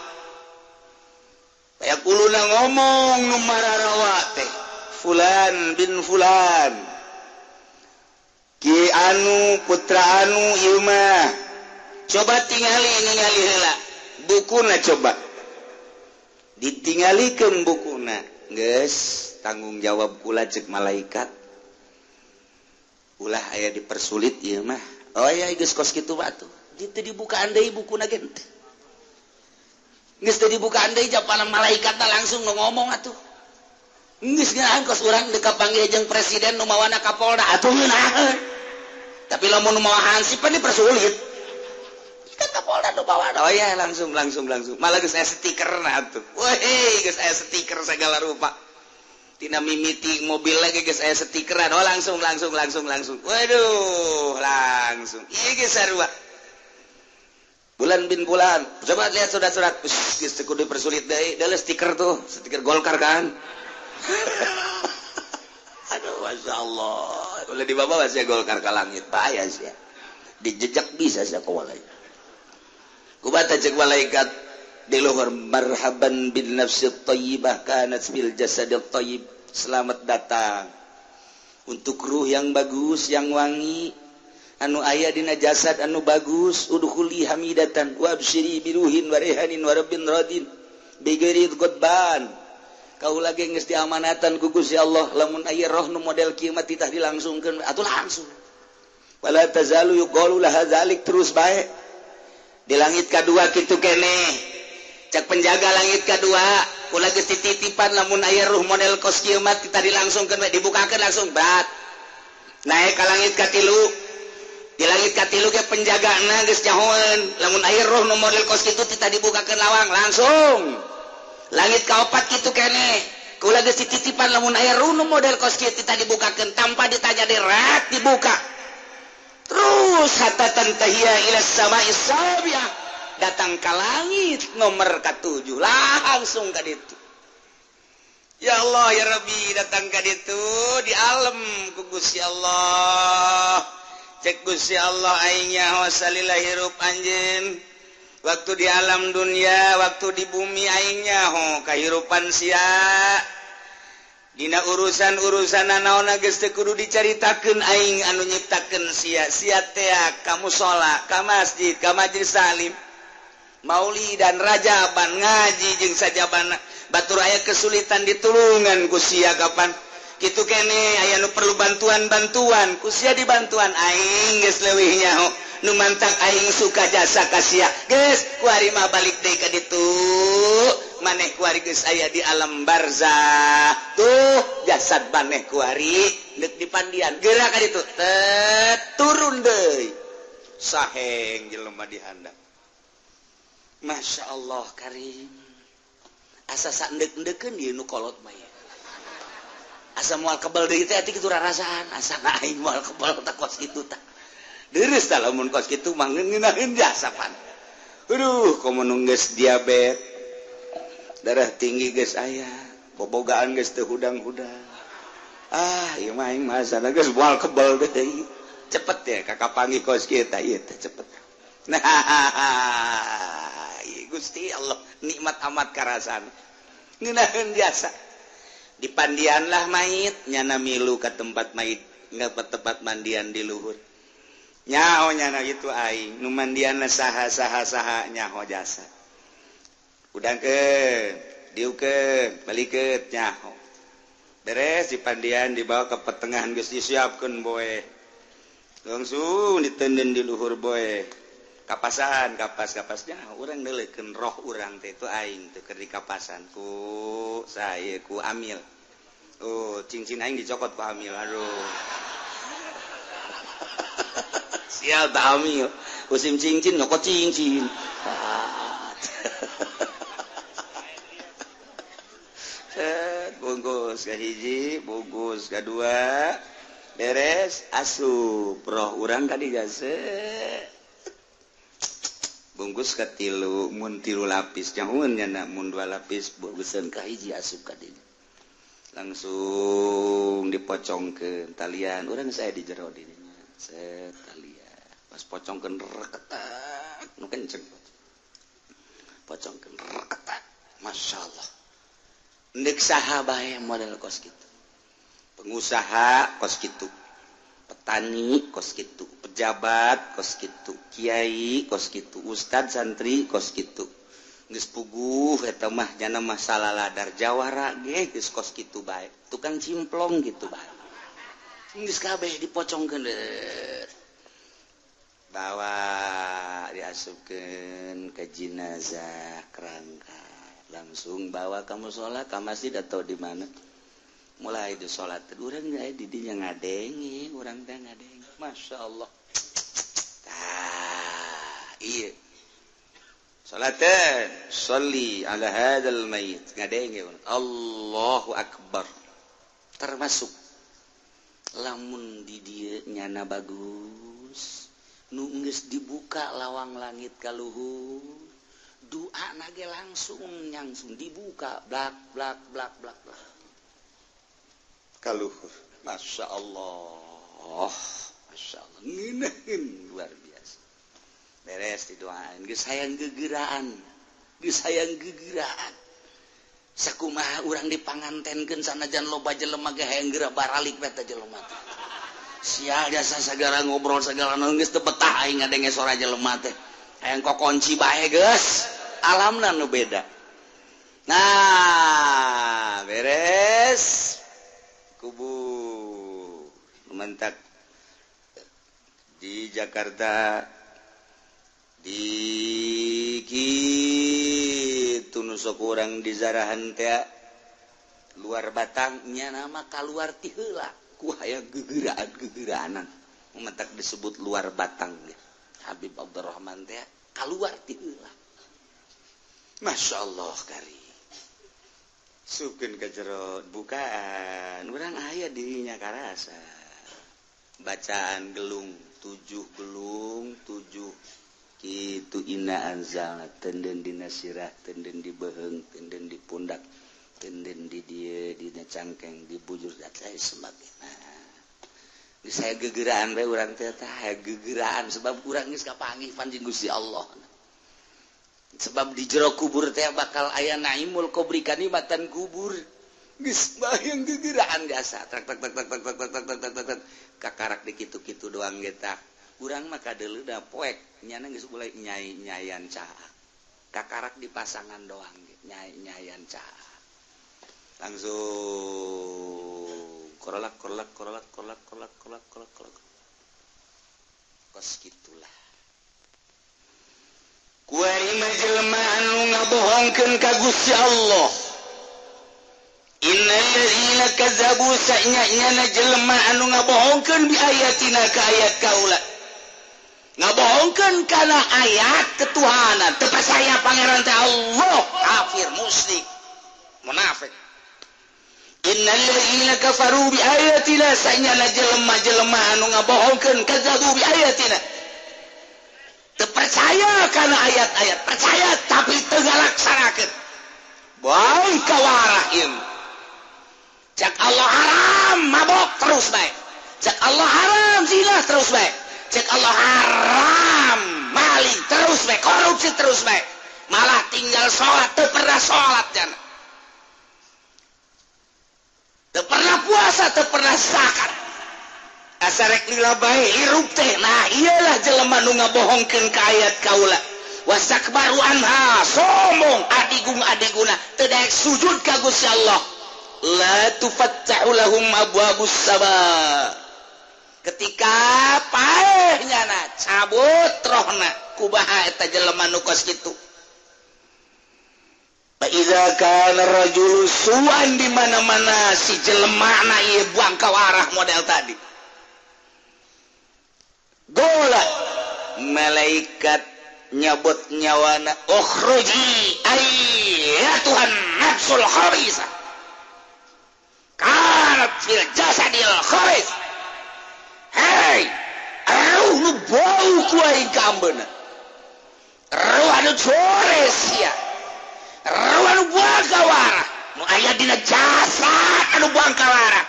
Fayaquluna ngomong nu mararawa teh. Fulan bin fulan. Ki anu putra anu ieu mah. Coba tingali ningali heula. Bukuna coba. Ditinggalikeun bukuna. Geus tanggung jawab kula cek malaikat. Ulah aya dipersulit ieu mah. Oh ya geus kos kitu batu. Teu dibukaan deui bukuna ge henteu. Geus teu dibukaan deui japana malaikatna langsung ngomong atuh. Geus ngeunaheun kos urang deuk kapanggih jeung presiden nu mawana Kapolda atuh ngeunaheun. Tapi lamun nu mawa hansip pan dipersulit. Kan Kapolda nu mawana. Oh ya langsung. Malah geus aya stikerna atuh. Weh, geus aya stiker segala rupa. Tina mimiti mobil lagi geus aya stikeran. Oh langsung. Waduh, langsung. Ieu geus sarua. Bulan bin bulan. Coba lihat surat-surat. Geus teu kudu dipersulit deui. Deuleu stiker tuh, stiker Golkar kan. Aduh, Masya Allah. Ulah dibawa sia Golkar ka langit bahaya sia. Dijejak bisa sia kawalai. Kubata cek malaikat di luhur marhaban bin nafsi thayyibah kanat bil jasadit thayyib. Selamat datang untuk ruh yang bagus, yang wangi, anu aya dina jasad anu bagus. Udkhuli hamidatan wa absyiri biruhin wa rehanin wa rabbin radin bighairi ghadban. Kaula ge geus diamanatan ku Gusti Allah lamun aya roh nu model kieu mah titah dilangsungkeun atuh langsung. Wala tazalu yuqalu laha zalik, terus bae di langit kadua kitu keneh. Cak penjaga langit kedua kula geus dititipan lamun aya ruh model kos kieu mah titah dilangsungkeun we, dibukakeun langsung berat. Naik ka langit katilu, di langit katilu ge penjagana geus nyahoeun lamun aya roh nu model kos kitu titah dibukakeun lawang langsung. Langit kaopat kitu keneh kula geus dititipan lamun aya ruh nu model kos kieu titah dibukakeun tanpa ditanya derat dibuka. Terus hatta tantahiya ila samai sabiah, datang ke langit nomor ke-7 langsung ka ditu. Ya Allah ya Rabbi, datang ka ditu di alam ku Gusti Allah. Cek Gusti Allah aing nyaho salila hirup anjeun. Waktu di alam dunia, waktu di bumi aing nyaho kahirupan sia. Dina urusan-urusan naon geus teu kudu dicaritakeun aing anu nyiptakeun sia. Sia tea ka musala, ka masjid, ka majelis salim. Mauli dan rajaban ngaji jeung sajabana batur aya kesulitan ditulungan ku sia kapan kitu kene aya nu perlu bantuan-bantuan ku sia dibantuan aing geus leuwih nyaho nu mantak aing suka jasa ka sia geus kuari mah balik deui ka ditu maneh kuari geus aya di alam barzah tuh jasad maneh kuari deuk dipandian geura ka ditu tet turun deui saheng jelema di handap. Masya Allah karim. Asa saendek-endekeun ieu nu kolot mah ieu. Asa moal kebel deui teh ati kitu rarasaan. Asa aing moal kebel tah kos kitu tah. Deureuh tah lamun kos kitu mah ngeunaheun jasa pan. Aduh, komo nu geus diabet. Darah tinggi geus aya, bobogaan geus teu hudang-hudang. Ah, ieu mah aing mah asana geus moal kebel deui. Cepet ya kakak panggih kos kieu tah ieu teh cepet. Nah, Gusti Allah nikmat amat karasan ngeunaheun jasa dipandianlah mayit nyana milu ka tempat mayit nggak tempat mandian di luhur nyaho nyana itu aing nu mandianna saha saha saha nyaho jasa udangkeun diukeun balikeun nyaho beres dipandian dibawa ke pertengahan geus disiapkeun boe langsung ditenden di luhur boe kapasan kapas-kapasnya urang neuleukeun roh urang teh itu aing teh keur dikapasan ku saya ku amil. Oh, cincin aing dicokot ku amil. Aduh. Sial tak amil. Musim cincin nyokot cincin. Set bungkus ka hiji, bungkus ka dua. Beres asup roh urang ka dieu. Bungkus ka tilu mun tilu lapis nyahueun nya mun dua lapis bungkuseun ka hiji asup ka dinya. Langsung dipocongkeun talian urang saya di jero dirinya set talian pas pocongkeun reketak nu kenceng pocongkeun reketak masyaallah ndek saha bae model kos kitu pengusaha kos kitu petani kos kitu pejabat kos kitu kiai kos kitu ustad santri kos kitu geus puguh eta mah jana masalah ladar jawara ge geus kos kitu bae tukang cimplong gitu bae geus kabeh dipocongkeun bawa diasupkeun ke jenazah kerangka langsung bawa ka musala ka masjid atau di mana mulai di salat urang ge di dinya ngadenge urang teh ngadenge masyaallah tah ieu salatan sholli ala hadzal mayit ngadenge Allahu akbar termasuk lamun di dieu nyana bagus nu geus dibuka lawang langit ka luhur doa nage langsung nyangsung dibuka blak blak blak blak blak ka luhur masyaallah masyaallah ngeunaheun luar biasa beres didoain geus hayang gegeraan geus hayang gegeraan sakumaha urang dipangantenkeun sanajan loba jelema ge hayang geura baralik we teh jelema teh sial jasa sagala ngobrol sagala naon geus teu betah aing ngadenge sora jelema teh hayang kokonci bae geus alamna nu beda nah beres kubur mentak di Jakarta di kitu nu sok urang di zarahan teh luar batangnya nama kaluar ti heula ku hayang gegeraan-gegeraanan mentak disebut luar batang ge Habib Abdurrahman teh kaluar ti heula masyaallah kari sukeun ka jero bukaan urang aya dirinya karasa bacaan gelung 7 gelung 7 kitu inna anzalna tenden dina sirah tenden di beheung tenden di pundak tenden di dieu dina cangkeng di bujur dan lain sebagainya. Geus saya gegeraan bae urang teh tah gegeraan sebab urang geus kapanggih panjing Gusti Allah. Sebab di jero kubur teh bakal aya naimul kubri kanikmatan kubur. Geus bayang gegeraan biasa tak tak tak tak tak tak tak tak tak tak kakarak di kitu-kitu doang ge tah. Urang mah kadeuleu da poek nyana geus mulai nyai-nyayan caak kakarak di pasangan doang nyai-nyayan caak langsung korolak korolak korolak korolak korolak korolak korolak korolak kos kitulah kuari mah jelema anu ngabohongkeun ka Gusti Allah innal ladzina kazzabu sa'nya-nyana jelema anu ngabohongkeun bi ayatina ka ayat kaula ngabohongkeun kana ayat ketuhanan teu percaya pangeran teh Allah kafir musyrik munafik innal ladzina kafaru bi ayatina sa'nya jelema-jelema anu ngabohongkeun kazzabu bi ayatina teu percaya kana ayat-ayat percaya tapi teu ngalaksanakeun bae kawarah ieu cak Allah haram mabok terus bae cak Allah haram zina terus bae cek Allah haram maling terus bae korupsi terus bae malah tinggal sholat teu pernah sholat jana teu pernah puasa teu pernah zakat asa rek lila bae hirup teh nah iyalah jelema nu ngabohongkeun ka ayat kaula wastakbaru anha sombong adigung adiguna teu daek sujud ka Gusti Allah la tufattahu lahum abwabus sama ketika paehnya na cabut rohna kubaha eta jelema nu kos kitu fa iza kana rajulu su'an di mana-mana si jelema na ieu buang kawarah model tadi gola malaikat nyabut nyawana ukhruji ayyatuhan nafsul khabisa kanat fil jasadil khabis. Hei, ruh nu bau ku aing ka ambeuna. Ruh anu sore sia. Ruh anu buang kawarah nu aya dina jasad anu buang kawara.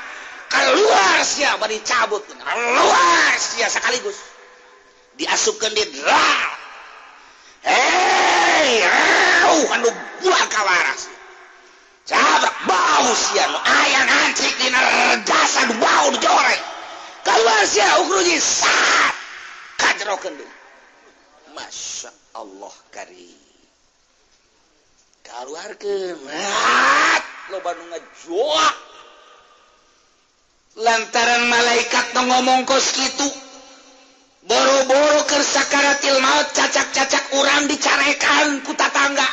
Keluar sia bari cabut. Keluar sia sekaligus. Diasupkeun di dra. Hei, rauh anu buang kawara. Cabrak bau sia nu aya ngancik dina dasar bau dijoreng. Keluar sia ukhruji sat. Kajerokeun deui. Masya Allah karim. Keluarkeun. Loba nu ngajoak. Lantaran malaikat nu ngomong kos kitu. Boro-boro keur sakaratil maut cacak-cacak urang dicarekan ku tatangga.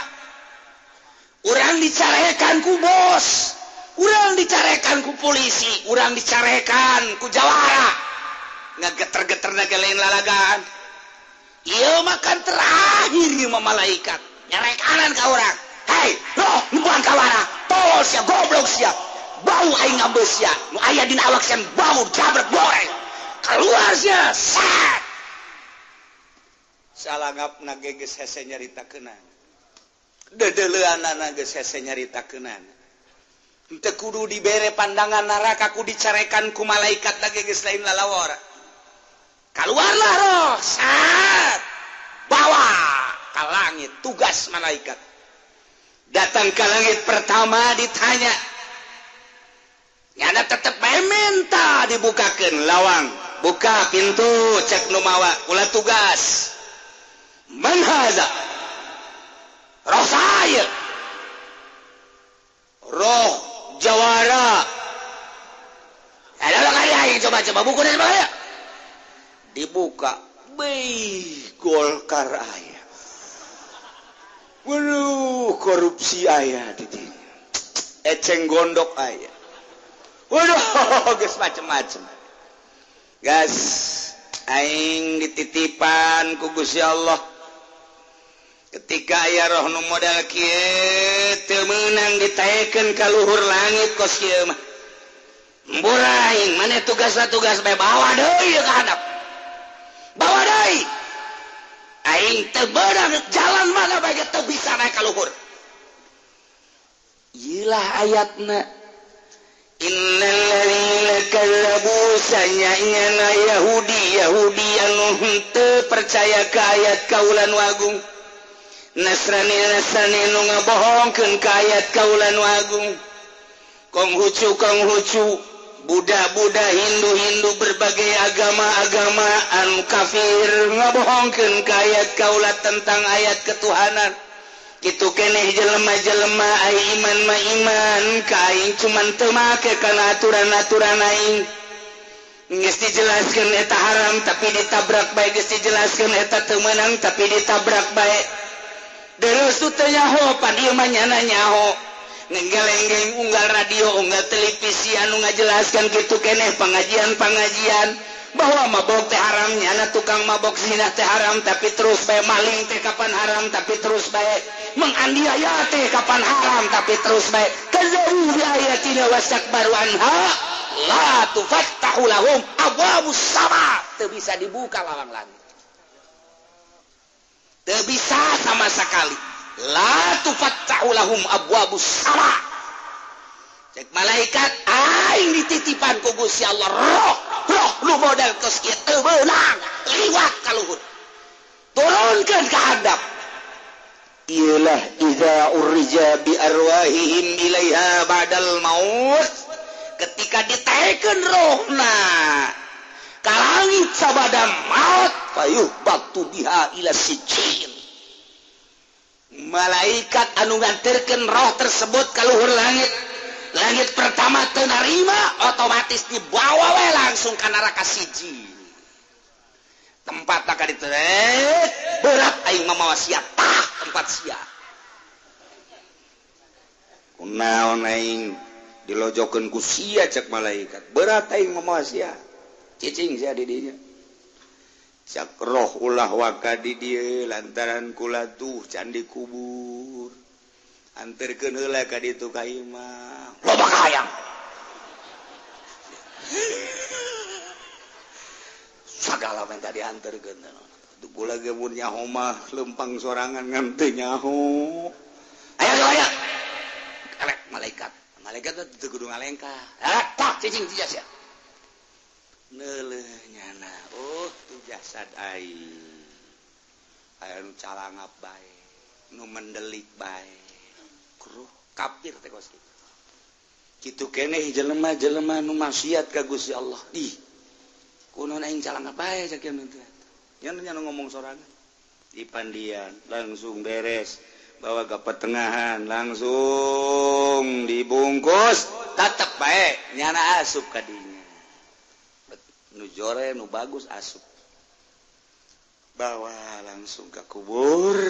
Urang dicarekan ku bos. Urang dicarekan ku polisi, urang dicarekan ku jawara. Ngageter-geter naga lain lalagaan. Ieu makan terakhir ieu mah malaikat. Nyarekanan ka urang. Hei, roh nu buang kawara. Tolol sia, goblok sia. Bau aing ngambeus sia. Nu aya dina awak sia bau jabret goreng. Keluar sia, sat. Salangapna ge geus hese nyaritakeunana. Dedeleuanana geus hese nyaritakeunana. Henteu kudu dibere pandangan neraka ku dicarekan ku malaikat lagi geus lain lalawara. Keluarlah roh, sat. Bawa ke langit tugas malaikat. Datang ke langit pertama ditanya. Nyana tetep bae minta dibukakeun lawang, buka pintu cek nu mawa ulah tugas. Man haza? Roh saya. Roh jawara. Ada kali coba-coba buku dari mana? Dibuka, beuh Golkar aya. Waduh, korupsi aya di dinya. Eceng gondok aya. Waduh, geus macem-macem. Gas, aing dititipan ku Gusti Allah. Ketika aya roh nu modal kieu teu meunang ditaekeun ka luhur langit kos kieu mah. Mbura aing maneh tugasna tugas bae bawa deui ka handap. Bawa deui. Aing teu meunang jalan mana bae teu bisa naik ka luhur. Ieu lah ayatna. Innal ladzina kazzabu sanyana Yahudi Yahudi anu henteu percaya ka ayat kaula nu agung. Nasrani Nasrani nu ngabohongkeun ka ayat kaula nu agung. Konghucu Konghucu, Buddha Buddha, Hindu Hindu, berbagai agama-agama anu kafir ngabohongkeun ka ayat kaula tentang ayat ketuhanan. Kitu keneh jelema-jelema ai iman ma iman ka aing cuman teu make kana aturan-aturan aing. Geus dijelaskeun eta haram tapi ditabrak bae, geus dijelaskeun eta teu meunang tapi ditabrak bae. Terus teu nyaho pan ieu mah nyana nyaho. Ngegeleng-geleng unggal radio, unggal televisi anu ngajelaskeun kitu keneh pengajian-pengajian bahwa mabok teh haram, nyana tukang mabok zina teh haram tapi terus bae, maling teh kapan haram tapi terus bae, menganiaya teh kapan haram tapi terus bae. Kazzabu bi ayatina wastakbaru anha la tufattahu lahum abwabus sama. Teu bisa dibuka lawang langit. Teu bisa sama sekali. La tufattahu lahum abwabus sama. Cek malaikat aing dititipan ku Gusti Allah roh roh lu modal kos kieu teu meunang liwat ka luhur. Turunkeun ka handap. Iyalah iza urija bi arwahihim ilaiha ba'dal maut. Ketika ditaekeun rohna ka langit sabada maut fayuh batu biha ila sijil. Malaikat anu nganterkeun roh tersebut ka luhur langit. Langit pertama teu narima, otomatis dibawa we langsung ka neraka siji. Tempat ka ditu berat aing mamawa sia tah tempat sia. Kunaon aing dilojokeun ku sia cek malaikat. Berat aing mamawa sia. Cicing sia di dinya. Cak roh ulah waka di dieu lantaran kula tuh candi kubur. Anterkeun heula ka ditu ka imah. Loba kahayang. Sagala menta dianterkeun. Tuh kula ge mun nyaho mah lempang sorangan ngan teu nyaho. Ayo ayo. Kelek malaikat. Malaikat Malaikat teu kudu ngalengkah. Ah, tak cicing ti sia. Neuleuh nyana. Oh, tu jasad aing. Aya nu calangap bae, nu mendelik bae. Kruh kafir teh kos kitu. Kitu keneh jelema-jelema nu maksiat ka Gusti Allah. Ih. Kunaon aing calangap bae sakieu teh. Nya ngomong sorangan. Di pandian langsung beres, bawa ke pertengahan langsung dibungkus, tetep bae nyana asup ka dinya. Nu jore nu bagus asup. Bawa langsung ke kubur.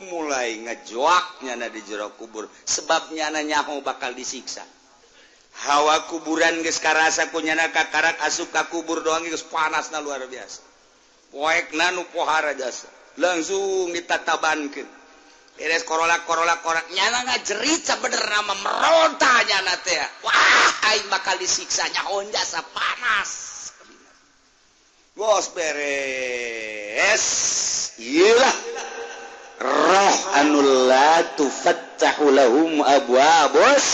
Mulai ngejoak nyana di jero kubur, sebab nyana nyaho bakal disiksa. Hawa kuburan geus karasa ku nyana kakarak asup ka kubur doang geus panasna luar biasa. Poekna nu pohara jasa. Langsung ditatabankeun. Beres korolak-korolak korak nyana ngajerit sabenerna mah meronta nyana teh. Wah, aing bakal disiksa nyaho jasa panas. Bos beres. Iyalah roh anu la tufattahu lahum abwabus.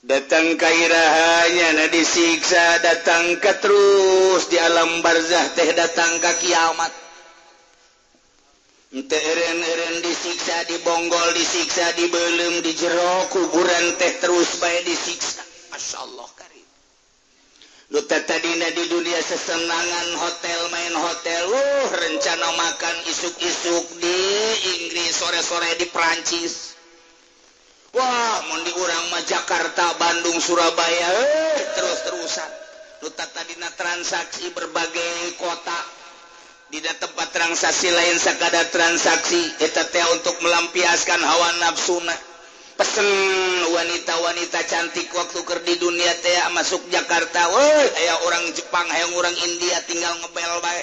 Datang ka irahanya na disiksa, datang ka terus di alam barzah teh datang ka kiamat. Teu eren-eren disiksa, dibonggol, disiksa, dibeuleum di jero kuburan teh terus bae disiksa. Masyaallah karim. Lu tadina di dunia sesenangan hotel main hotel, rencana makan isuk-isuk di Inggris, sore-sore di Perancis. Wah, mun di urang mah Jakarta, Bandung, Surabaya, terus-terusan. Lu tadina transaksi berbagai kota. Di tempat transaksi lain sakadar transaksi eta teh untuk melampiaskan hawa nafsuna. Pesen wanita-wanita cantik waktu keur di dunia teh masuk Jakarta, woi aya orang Jepang, hayang orang India tinggal ngebel bae.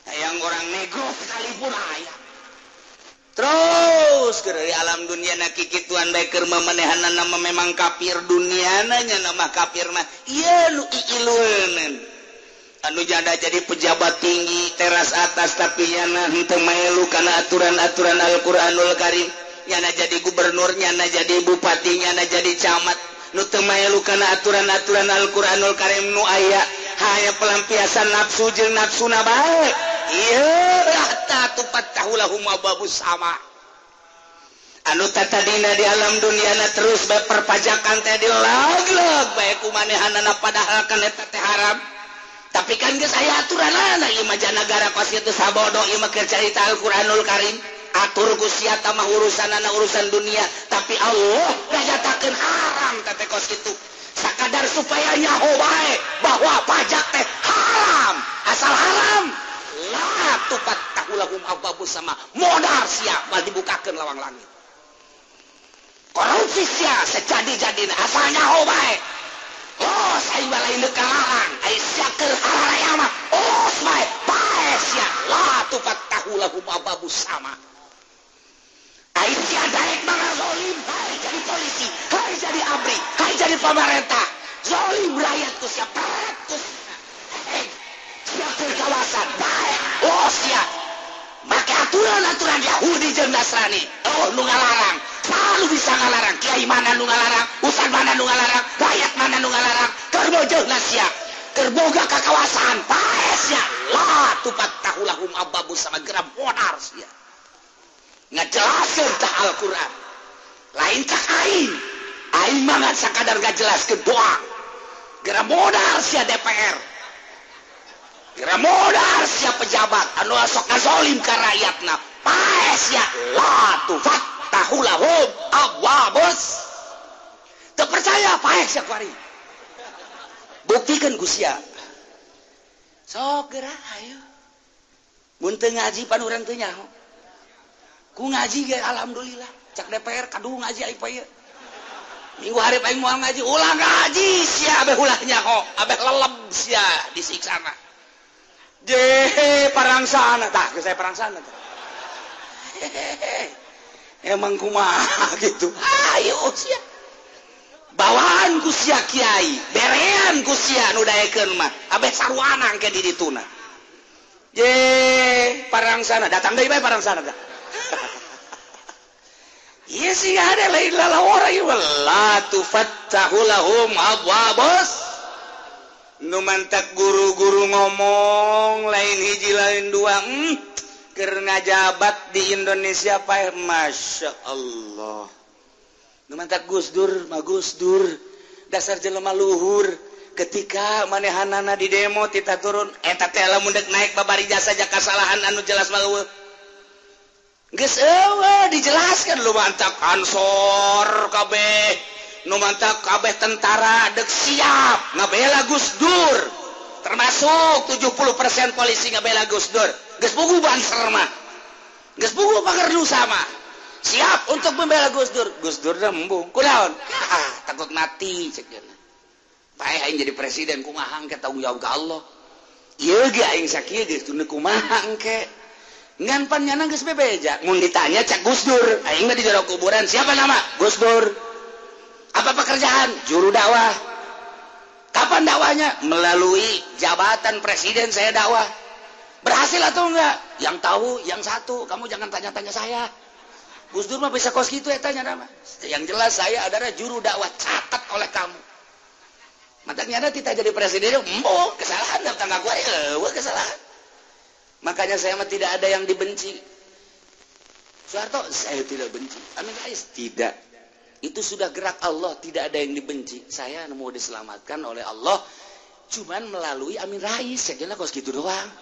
Hayang orang negro sekalipun aya. Terus keur di alam dunia na kikituan bae keur mamanehanana mah memang kafir duniana nya mah kafir mah ieu nu iilueun. Anu janda jadi pejabat tinggi teras atas tapi nyana henteu maelu kana aturan-aturan Al-Qur'anul Karim. Nyana jadi gubernur, nyana jadi bupati, nyana jadi camat nu teu maelu kana aturan-aturan Al-Qur'anul Karim nu aya hanya pelampiasan nafsu jeung nafsuna bae. Ieu hatta tufattahu lahum abwabus sama. Anu tatadina di alam duniana terus bae perpajakan teh dilog-log bae ku manehanana padahal kan eta teh haram. Tapi kan geus aya aturanana ieu mah nagara kos kitu sabodo ieu mah keur carita Al-Qur'anul Karim. Atur ku sia mah urusanana urusan dunia, tapi Allah nganyatakeun haram teh kos kitu. Sakadar supaya nyaho bae bahwa pajak teh haram. Asal haram la tufattahu lahum abwabus sama. Modar sia bal dibukakeun lawang langit. Korupsi sia sejadi-jadina asal nyaho bae. Oh, saya lain dekalarang, ai sia keur hararaya mah. Oh, bae, bae sia la tufattahu lahum abwabus sama. Ai sia daek mah zalim, hai jadi polisi, hai jadi abri, hai jadi pemerintah. Zalim rakyat ku sia peret ku sia. Sia keur kawasan, bae. Oh, sia. Make aturan-aturan Yahudi jeung Nasrani. Oh, nu ngalarang. Selalu bisa ngalarang. Kiai mana nu ngalarang, ustad mana nu ngalarang, rakyat mana nu ngalarang. Keur bojohna sia, keur boga ka kawasan, bae sia. La tufattahu lahum abwabus sama geram modar sia. Ngajelaskeun tah Al-Qur'an. Lain cak aing. Aing mah ngan sakadar ngajelaskeun doa. Geram modar sia DPR. Geram modar sia pejabat anu sok ngazolim ka rakyatna. Pae sia la tufattahu lahum abwabus. Teu percaya pae sia kuari. Buktikeun ku sia. Sok geura ayo. Mun teu ngaji pan urang teu nyaho. Ku ngaji ge alhamdulillah. Cak DPR kadu ngaji aing poe ieu. Minggu hareup aing moal ngaji, ulah ngaji sia abeh ulah nyaho, abeh leleb sia disiksana. Je parangsana tah, geus saya parangsana tah. Emang kumaha gitu. Ayo sia. Bawaan ku sia kiai, berean ku sia nu daekeun mah, abeh saruana engke di dituna. Je parangsana datang deui bae parangsana tah. Ieu sih ada lain lalawara ieu la tufattahu lahum abwabus. Nu mantak guru-guru ngomong lain hiji lain dua, keur ngajabat di Indonesia paeh Masya Allah. Nu mantak Gus Dur mah Gus Dur dasar jelema luhur. Ketika manehanana di demo tita turun eta teh lamun deuk naik babari jasa ja kasalahan anu jelas mah eueuh. Geus eueuh dijelaskan lu mantak Ansor kabeh, nu mantak kabeh tentara deuk siap ngabela Gus Dur. Termasuk 70% polisi ngabela Gus Dur. Geus puguh Banser mah. Geus puguh Pagerdusa mah. Siap untuk membela Gus Dur. Gus Dur dah embung. Kunaon? Ah, takut mati cek cenah. Paeh aing jadi presiden kumaha engke tanggung jawab ka Allah. Ieu ge aing sakieu geus teu kumaha engke. Ngan pan nyana geus bebeja. Mun ditanya cak Gus Dur, aing mah di jero kuburan siapa nama? Gus Dur. Apa pekerjaan? Juru dakwah. Kapan dakwahnya? Melalui jabatan presiden saya dakwah. Berhasil atau enggak? Yang tahu yang satu, kamu jangan tanya-tanya saya. Gus Dur mah bisa kos gitu ya tanya nama. Yang jelas saya adalah juru dakwah, catat oleh kamu. Matanya ada tidak jadi presiden, embung kesalahan datang aku eueuh kesalahan. Makanya saya mah tidak ada yang dibenci. Soeharto saya tidak benci. Amin Rais tidak. Itu sudah gerak Allah, tidak ada yang dibenci. Saya mau diselamatkan oleh Allah cuman melalui Amin Rais, saya kira kos gitu doang.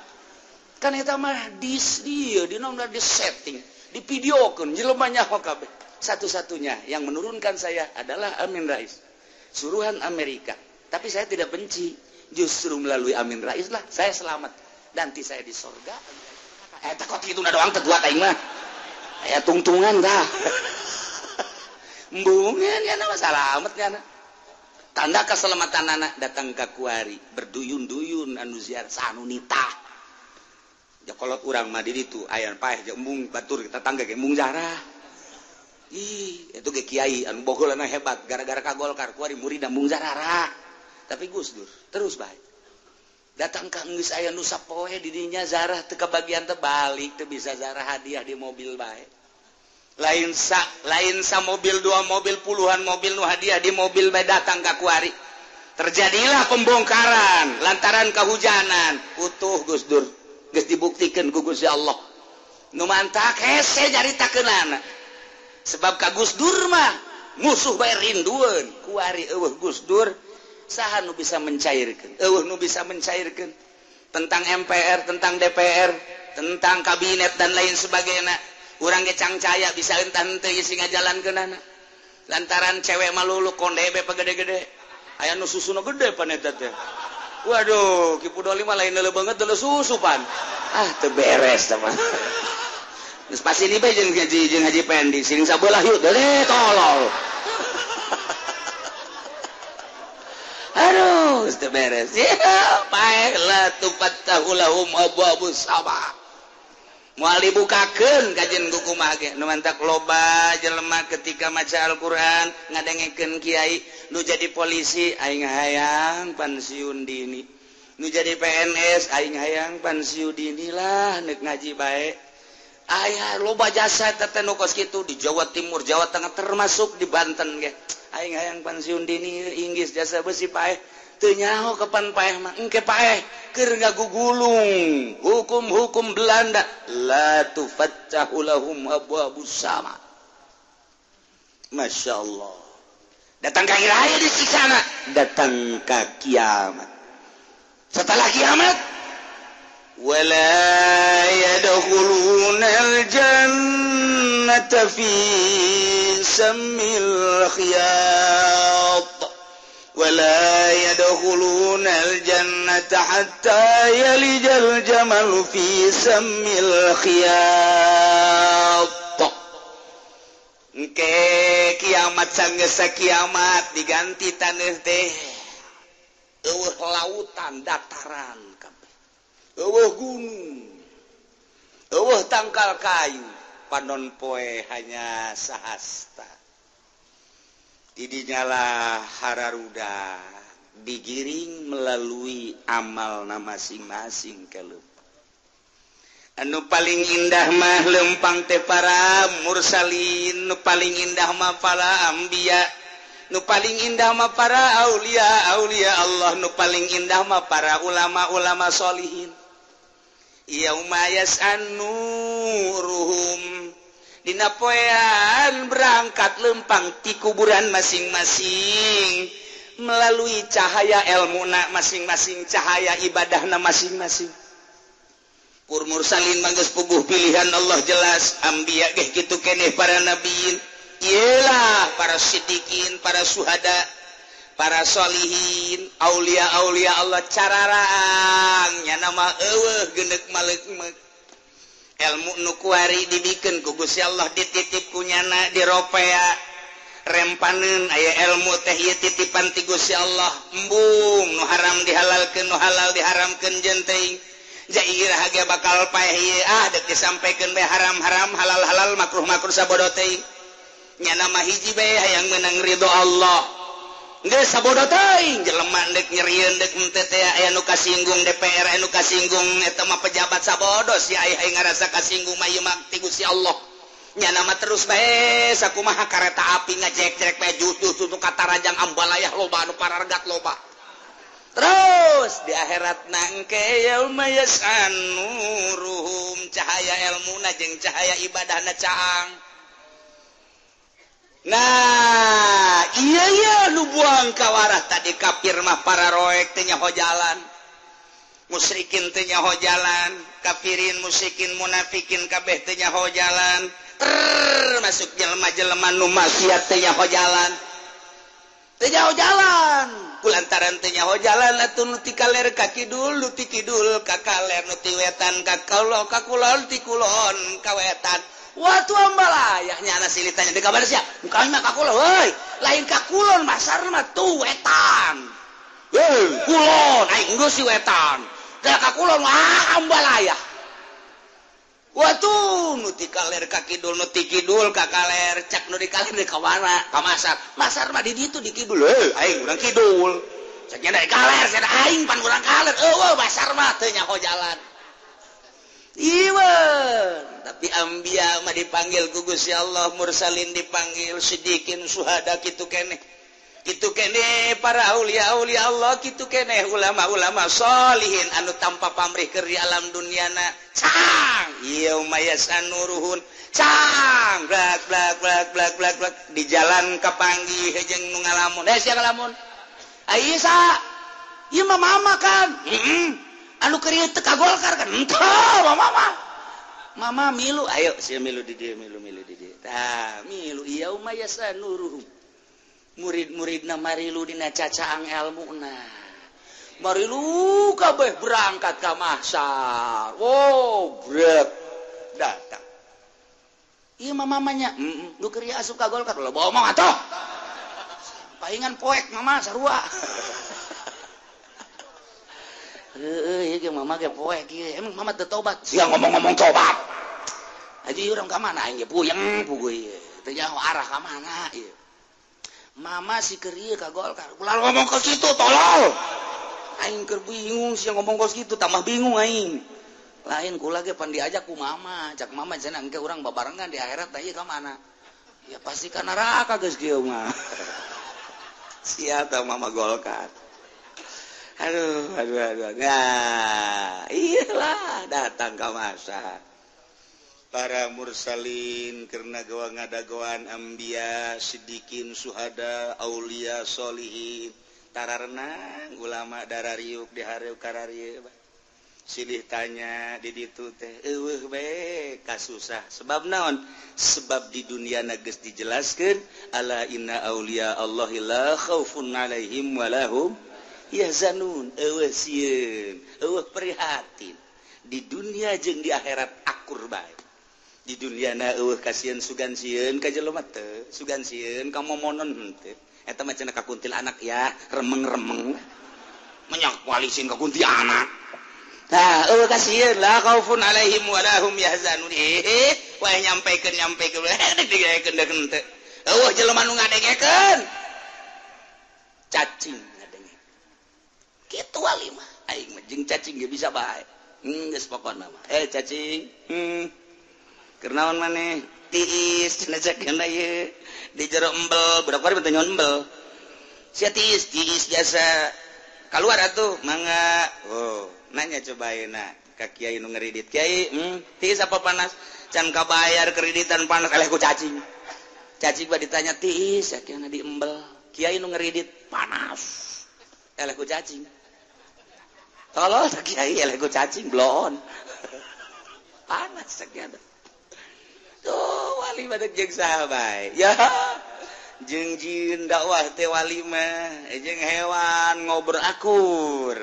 Kan eta mah dis dia di nomor di setting, divideokeun jelema nyaho kabeh. Satu-satunya yang menurunkan saya adalah Amin Rais. Suruhan Amerika. Tapi saya tidak benci, justru melalui Amin Rais lah saya selamat. Nanti saya di sorga. Takut itu doang teguat aing mah. Aya tungtungan dah. Embungan ya nama selamat ya. Tanda keselamatan anak datang ke kuari berduyun-duyun anu ziar sanunita. Ja kolot urang mah di ditu aya paeh jeung embung batur tetangga ge embung zarah. Ih, itu ge kiai anu bogolana hebat gara-gara ka Golkar kuari murid embung zarah. Tapi Gus Dur terus baik. Datang ka geus aya nu sapoe di dinya zarah teu kabagian teh balik teu bisa zarah hadiah di mobil bae. Lain sa mobil dua mobil puluhan mobil nu hadiah di mobil bae datang ka kuari. Terjadilah pembongkaran lantaran kehujanan. Utuh Gus Dur geus dibuktikeun ku Gusti Allah. Nu mantak hese nyaritakeunana. Sebab ka Gus Dur mah musuh bae rindueun. Kuari eueuh Gus Dur saha nu bisa mencairkeun? Eueuh nu bisa mencairkeun tentang MPR, tentang DPR, tentang kabinet dan lain sebagainya. Urang ge cangcaya bisa entah henteu isi ngajalankeunana. Lantaran cewek malulu konde be pagede-gede. Aya nu susuna gede pan eta teh. Waduh, Ki Pudoli mah lain leuleuh banget leuleuh susu pan. Ah, teu beres teh mah. Geus pasti ni bae jeung Haji Pendi sing sabelah yuk deuleuh tolol. Aduh, teu beres. Ya, paeh la tufattahu lahum abwabus sama. Moal dibukakeun kajen ku kumaha ge. Nu mantak loba jelema ketika maca Al-Qur'an ngadengekeun kiai nu jadi polisi aing hayang pensiun dini. Nu jadi PNS aing hayang pensiun dini lah nek ngaji bae. Aya loba jasa teh nu kos kitu di Jawa Timur, Jawa Tengah termasuk di Banten ge. Aing hayang pensiun dini inggis jasa besi paeh. Teu nyaho kapan paeh mah engke paeh keur ngagugulung hukum-hukum Belanda la tufattahu lahum abwabus sama. Masya Allah. Datang ka raya disiksana, datang ka kiamat. Setelah kiamat wala yadkhulunal jannata fi sammil khiyat ولا يدخلون الجنة حتى يلج الجمل في سم الخياط. Engke kiamat sanggeus kiamat diganti taneuh teh eueuh lautan dataran kabeh, eueuh gunung, eueuh tangkal kayu, panon poe hanya sahasta. Didinyalah hararuda digiring melalui amal na masing-masing kelup. Anu paling indah mah lempang teh para mursalin, nu paling indah mah para anbiya, nu paling indah mah para aulia aulia Allah, nu paling indah mah para ulama-ulama solihin. Yauma yas'anuruhum, dina poean berangkat lempang ti kuburan masing-masing melalui cahaya ilmuna masing-masing, cahaya ibadahna masing-masing. Pur mursalin mah geus puguh pilihan Allah jelas, anbiya geh kitu keneh para nabiin, iyalah para sidikin, para suhada, para solihin, aulia-aulia Allah cararaang nya nama eueuh geuneuk maleuk-meuk. Ilmu nu kuari dibikeun ku Gusti Allah dititip ku nyana diropea rempaneun aya ilmu teh ieu titipan ti Gusti Allah, embung nu haram dihalalkeun nu halal diharamkeun jeung teuing. Jairah ge bakal paeh ieu ah deuk disampaikan bae haram-haram halal-halal makruh-makruh sabodo teuing. Nyana mah hiji bae hayang meunang ridho Allah. Geus sabodo teuing jelema deuk nyerieun deuk henteu teh aya nu kasinggung DPR aya nu kasinggung eta mah pejabat sabodo si aya hayang ngarasa kasinggung mah ieu mah ti Gusti Allah. Nyana mah terus bae sakumaha kareta api ngajek-jek bae jutuh tuh katarajang ambalayah loba anu parargat loba. Terus di akhirat nangke yauma yas'anuruhum, cahaya ilmuna jeung cahaya ibadahna caang. Nah, iya iya nu buang kawarah tadi kafir mah para roek teh nyaho jalan. Musyrikin teh nyaho jalan, kafirin, musyrikin, munafikin kabeh teh nyaho jalan. Termasuk jelema-jelema nu maksiat teh nyaho jalan. Teh nyaho jalan. Kulantaran teh nyaho jalan atuh nu ti kaler ka kidul, nu ti kidul ka kaler, nu ti wetan ka kulon, ka kulon ti kulon ka wetan. Watu ambalayah nyana silih tanya di kabar sia. Kami mah ka kulon, heuy. Lain ka kulon masar mah tuh wetan. Heuy, kulon aing geus si wetan. Da ka kulon wah ambalayah. Watu nu ti kaler ka kidul, nu ti kidul ka kaler, cak nu di kaler di ka mana? Ka masar. Masar mah di ditu di kidul. Heuy, aing urang kidul. Cak nya di kaler, cenah aing pan urang kaler. Eueuh masar mah teu nyaho jalan. Iwan, tapi anbiya mah dipanggil ku Gusti Allah, mursalin dipanggil, sidikin, suhada kitu keneh. Kitu keneh para aulia-aulia Allah, kitu keneh ulama-ulama solihin anu tanpa pamrih keur di alam duniana. Cang, yauma yasanuruhun. Cang, blak blak blak blak blak blak di jalan kapanggih jeung nu ngalamun. Eh sia ngalamun. Ai sa. Ieu mah mama kan. Heeh. Anu keur ieu teu ka Golkar kan. Henteu, mama. Mama milu, ayo sia milu di dieu, milu-milu di dieu. Tah, milu yauma yasanuruhum. Murid-muridna marilu dina cacaang elmuna. Marilu kabeh berangkat ka mahsyar. Wow, brek datang. Ieu mah mamanya, heeh, nu keur asup ka Golkar lo bohong atuh. Paingan poek mama sarua. Heueuh, ieu ge mama ge poek ieu. Emang mama teu tobat. Sia ngomong-ngomong tobat. Aji urang ka mana aing ge puyeng puguh ieu. Teu nyaho arah ka mana ieu. Mama si keur ieu ka Golkar. Ulah ngomong ke situ tolol. Aing keur bingung sia ngomong ke situ tambah bingung aing. Lain kula ge pan diajak ku mama, cak mama cenah engke urang babarengan di akhirat teh ieu ka mana? Ya pasti ka neraka geus kieu mah. Sia tah mama Golkar. Aduh, aduh, aduh. Nah, iyalah datang ka masa. Para mursalin karena gawa ngadagoan anbiya, sidikin, suhada, aulia, solihin, tararenang ulama darariuk dihariuk kararieu. Silih tanya di ditu teh eueuh bae kasusah. Sebab naon? Sebab di dunia geus dijelaskeun ala inna aulia Allahi la khaufun alaihim wa lahum yahzanun. Eueuh sieun, eueuh prihatin. Di dunia jeung di akhirat akur bae. Di dunia na eueuh kasieun sugan sieun ka jelema teu, sugan sieun ka momonon henteu. Eta mah cenah ka kuntilanak ya, remeng-remeng. Menyak walisin ka kuntilanak. Nah, eueuh kasieun la khaufun alaihim wa lahum yahzanun. Wae nyampekeun nyampekeun dek digaekeun deuk henteu. Eueuh jelema nu ngadengekeun. Cacing ngadenge. Kitu wali mah aing mah jeung cacing ge bisa bae. Geus pokona mah. Cacing. Keur naon maneh? Tiis cenah cakena ieu. Di jero embel, budak bari teh nyon embel. Sia tiis, tiis jasa. Kaluar atuh, mangga. Oh, nanya coba ayeuna ka kiai nu ngeridit. Kiai, tiis apa panas? Can kabayar kreditan panas eleh ku cacing. Cacing mah ditanya tiis, akhirna di embel. Kiai nu ngeridit panas. Eleh ku cacing. Tolol kiai eleh ku cacing bloon. Panas sakieu. Tuh wali badak jeung saha bae. Ya. Jeung jin dakwah teh wali mah jeung hewan ngobrol akur.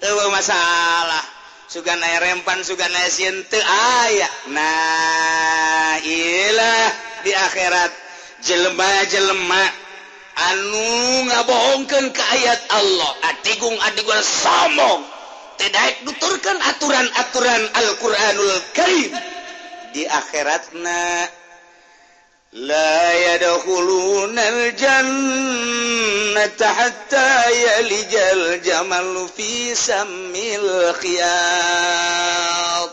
Eueuh masalah. Sugan aya rempan sugan aya sieun teu aya. Nah, ilah di akhirat jelema-jelema anu ngabohongkeun ka ayat Allah, adigung-adigung sombong, teu daek nuturkeun aturan-aturan Al-Qur'anul Karim. Di akhiratna la yadkhulunal jannata hatta yalijal jamalu fi sammil khiyat.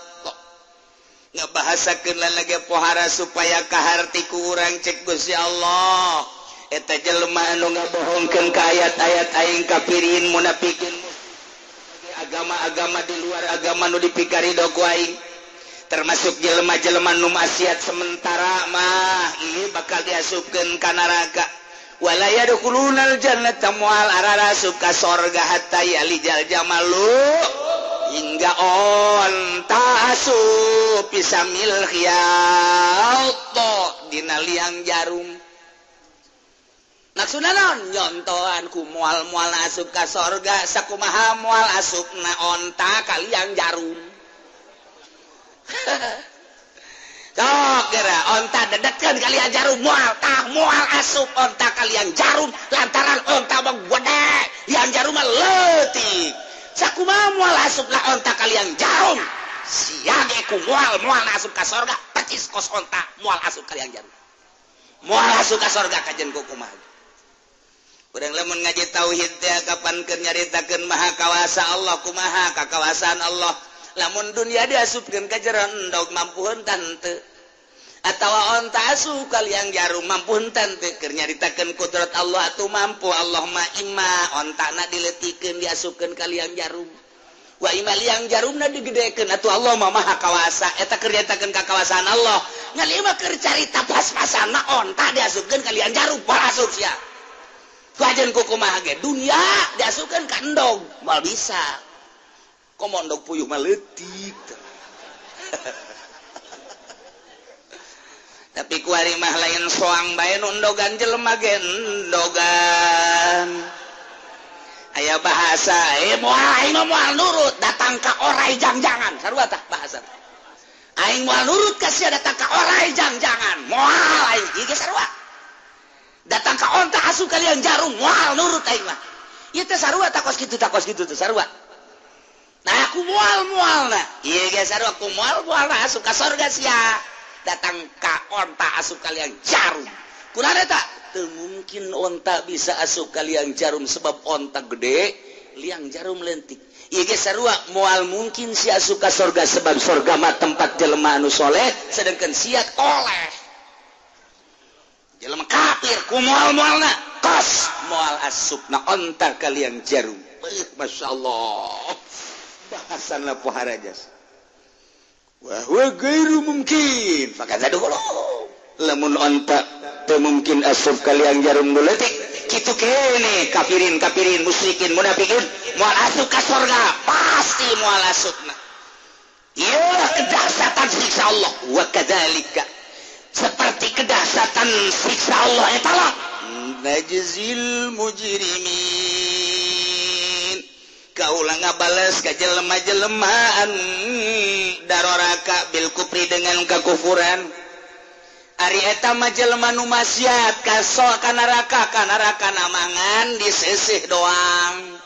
Ngabahasakeun lagi pohara supaya kaharti ku urang cek Gusti Allah. Eta jelema anu ngabohongkeun ka ayat-ayat aing kafirin munafikin, agama-agama di luar agama nu dipikarido ku aing, termasuk jelema-jelema nu maksiat sementara mah ieu bakal diasupkeun ka neraka. Wala yadkhulunal jannata moal ararasup ka sorga hatta yalijal jamalu hingga onta asup pisamil khiyat dina liang jarum. Maksudna naon? Nyontohan ku moal-moal asup ka sorga sakumaha moal asupna onta ka liang jarum. Sok geura onta dedetkeun kalian jarum moal tah moal asup onta kalian jarum lantaran onta mah gede yang jarum mah leutik. Sakumaha moal asupna onta kalian jarum? Sia ge ku moal moal asup ka sorga percis kos onta moal asup kalian jarum. Moal asup ka sorga kajen ku kumaha. Urang lamun ngaji tauhid teh kapan keur nyaritakeun maha kawasa Allah kumaha kakawasaan Allah. Lamun dunia diasupkeun ka jero endog mampu henteu teu atawa onta asup kalian jarum mampu henteu teu keur nyaritakeun kudrat Allah atuh mampu Allah mah imma ontana dileutikeun diasupkeun kalian jarum wa imma liang jarumna digedekeun atuh Allah mah maha kawasa. Eta keur nyaritakeun kakawasaan Allah ngan ieu mah keur carita pas-pasana onta diasupkeun kalian jarum moal asup sia. Kajen kumaha ge dunia diasupkeun ka endog moal bisa. Komo endog puyuh mah leutik. Tapi kuari mah lain soang bae nu endogan jelema ge endogan. Aya bahasa moal aing mah moal nurut datang ka orai jangjangan sarua tah bahasa. Aing moal nurut ka sia datang ka orai jangjangan moal aing ieu ge sarua. Datang ka onta asup kalian jarum moal nurut aing mah. Ieu teh sarua takos kitu teh sarua. Nah aku mual-mual na ieu ge sarua aku mual-mual na asup ka sorga sia. Datang ka onta asup kalian jarum. Kunaon eta? Teu mungkin onta bisa asup kalian jarum sebab onta gede, liang jarum lentik. Ieu ge sarua moal mungkin sia asup ka sorga sebab sorga mah tempat jelema anu soleh sedangkan sia toleh. Jelema kafir ku moal-moalna kos moal asupna onta kalian jarum. Masyaallah. Bahasan la pohara jas. Wa huwa ghairu mumkin. Fakadza dukhulu. Lamun onta teu mungkin asup kalian jarum nu leutik, kitu kene kafirin kafirin musyrikin munafikin moal asup ka sorga, pasti moal asupna. Ieu kedahsyatan siksa Allah. Wa kadzalika seperti kedahsyatan siksa Allah eta lah najzil mujrimin. Kaulah ngabales ka jelema-jelemaan daroraka bil kufri dengan kekufuran. Ari eta mah jelema nu maksiat kaso ka neraka, ka neraka namangan diseseh doang.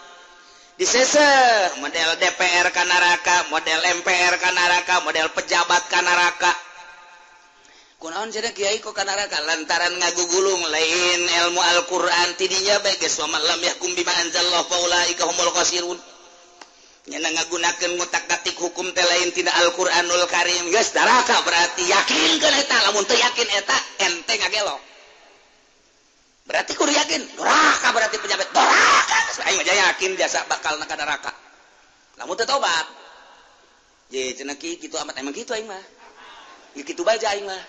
Diseseh model DPR ka neraka, model MPR ka neraka, model pejabat ka neraka. Kunaon cenah kiai kok ka neraka lantaran ngagugulung lain ilmu Al-Qur'an tidinya bae geus wa man lam yahkum bima anzalallahu fa ulaika humul khasirun. Nyana ngagunakeun ngutak-atik hukum teh lain tina Al-Qur'anul Karim geus neraka berarti yakinkeun eta lamun teu yakin eta ente ngagelo. Berarti kudu yakin neraka berarti pejabat neraka geus aing mah yakin jasa bakal ka neraka. Lamun teu tobat. Ye cenah kitu amat emang kitu aing mah. Ya kitu bae aing mah.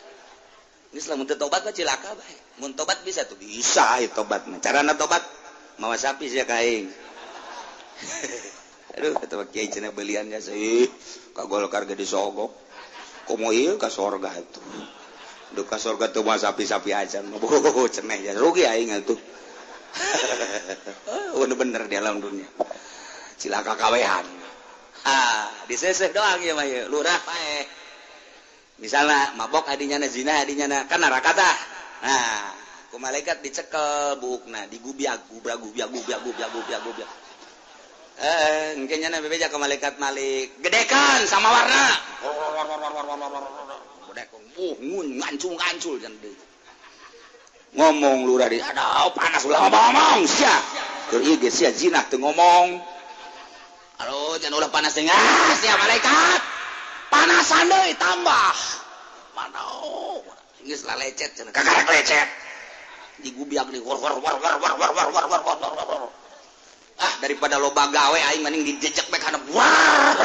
Geus lamun teu tobat mah cilaka bae. Mun tobat bisa tuh bisa ieu tobat mah. Carana tobat mawa sapi sia ka aing. Aduh kata kiai cenah belian jasa ih ka Golkar ge disogok. Komo ieu ka sorga atuh. Duh ka sorga teu mah sapi-sapi acan. Oh cenah ya rugi aing atuh. Bener-bener di alam dunia. Cilaka kawehan. Ah, diseseh doang ieu mah ieu lurah paeh. Misalna mabok adinya na zina adinya na kan neraka tah. Nah, ku malaikat dicekel buukna, digubiag gubrag gubiag gubiag gubiag gubiag gubiag. Engke nya bebeja ke malaikat Malik. Gedekan sama warna. Gedekan. Ngancul-ngancul jan deui. Ngomong lurah di aduh panas ulah ngomong sia. Keur ieu ge sia zina teu ngomong. Aduh jan ulah panas teh sia malaikat. Panasan deui tambah. Mana geus lalecet cenah kakarek lecet. Digubiag deui war war war war war war war war war war. Ah daripada loba gawe aing mending dijejek bae kana war.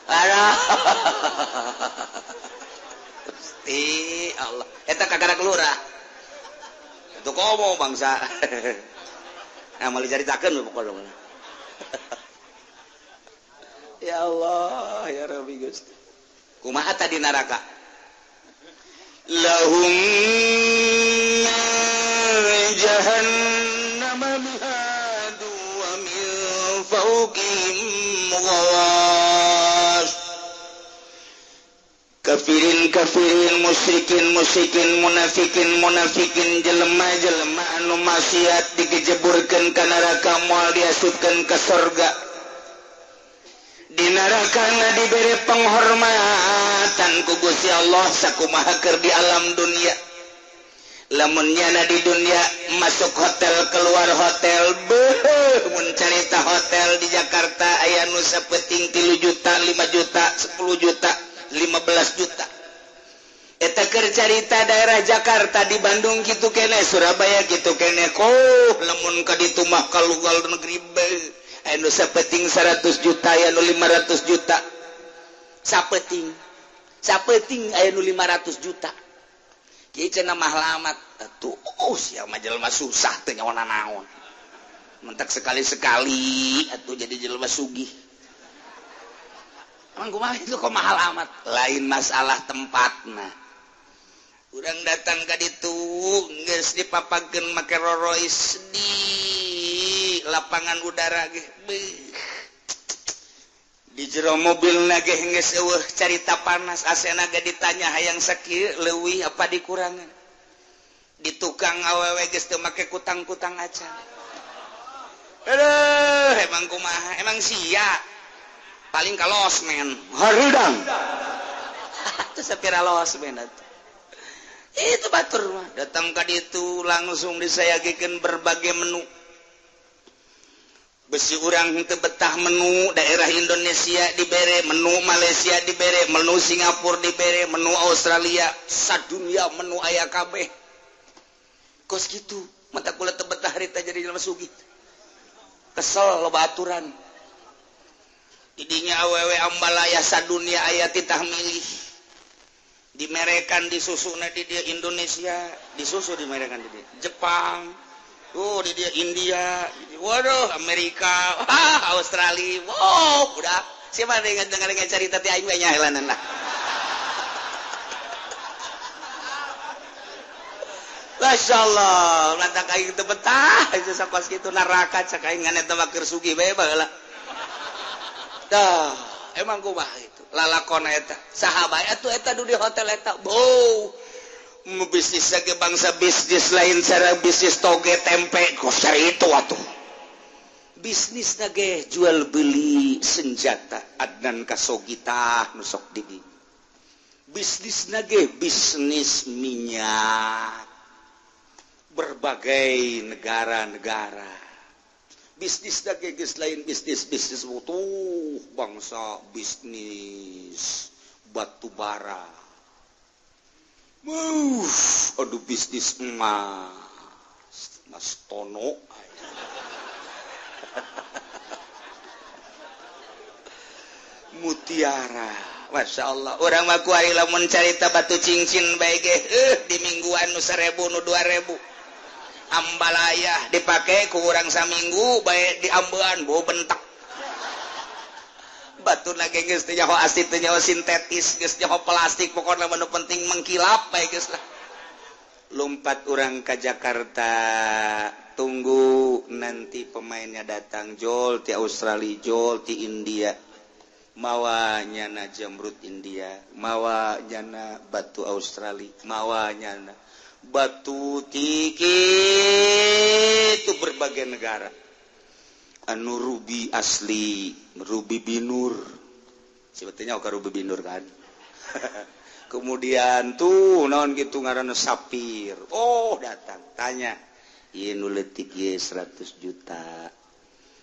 Aduh. Gusti Allah. Eta kagarak lurah. Itu komo bangsa. Nah, malah caritakeun pokokna. Ya Allah, ya Rabbi Gusti. Kumaha tadi neraka? Lahum jahannam mihadu wa min fawqihim ghawash. Kafirin kafirin musyrikin musyrikin munafikin munafikin jelema jelema anu maksiat digejeburkeun ka neraka moal diasupkeun ka sorga. Di neraka dibere penghormatan ku Gusti Allah sakumaha keur di alam dunia. Lamun nyana di dunia masuk hotel keluar hotel beuh mun carita hotel di Jakarta aya nu sapeting 3 juta 5 juta 10 juta 15 juta. Eta keur carita daerah Jakarta di Bandung kitu keneh Surabaya kitu keneh koh lamun ka ditu mah ka luar negeri beuh aya nu sapeting 100 juta aya nu 500 juta. Sapeting sapeting aya nu 500 juta. Kieu cenah mahal amat atuh oh sia mah jelema susah teu nyawa naon. Mentak sekali-sekali atuh jadi jelema sugih. Emang kumaha itu kok mahal amat? Lain masalah tempatna. Urang datang ka ditu geus dipapakeun make rorois di lapangan udara ge. Di jero mobilna ge geus eueuh carita panas asena ge ditanya hayang sakieu leuwih apa dikurangan. Di tukang awewe geus teu make kutang-kutang acan. Aduh, emang kumaha? Emang sia. Paling ka losmen. Harudang. Atuh sapira losmen atuh. Itu batur mah datang ka ditu langsung disayagikeun berbagai menu. Besi urang teu betah menu daerah Indonesia dibere, menu Malaysia dibere, menu Singapura dibere, menu Australia, sadunia menu aya kabeh. Kos kitu, mata kula teu betah harita jadi jelema sugih. Kesel loba aturan. Didinya awewe ambalaya sadunia aya titah milih. Dimerekan disusuna di dia Indonesia, disusu dimerekan di dia Jepang. Oh, di dia India, waduh, Amerika, ah, Australia, wow, udah. Siapa dengan dengar cerita ti aing we nyaheulanan lah. Masya Allah, lantak aing teu betah, itu sakos kitu neraka cak aing ngan eta mah keur sugih bae baheula. Tah, emang kumaha itu? Lalakon eta, saha bae atuh eta du di hotel eta. Bau. Bisnis lagi bangsa bisnis lain cara bisnis toge tempe kok cara itu atuh. Bisnis nage jual beli senjata Adnan Khashoggi tah nu sok di dieu. Bisnis nage bisnis minyak berbagai negara-negara. Bisnis da geus lain bisnis bisnis tuh bangsa bisnis batu bara. Aduh bisnis emas, Mas Tono. Mutiara. Masya Allah. Urang mah kuari lamun carita batu cincin bae ge di mingguan nu 1000 nu 2000. Ambalaya dipake ku urang saminggu bae diambean bau bentak. Batu lagi geus teu nyaho asli teu nyaho sintetis geus nyaho plastik pokona mah nu penting mengkilap bae geus lah. Lompat urang ka Jakarta, tunggu nanti pemainnya datang jol ti Australia, jol ti India. Mawa nyana jamrut India, mawa nyana batu Australia, mawa nyana batu tiki itu berbagai negara. Anu ruby asli, ruby binur. Sebetulnya oke ruby binur kan. Kemudian tuh naon gitu ngaranna sapir. Oh, datang tanya, ieu nu leutik ieu 100 juta.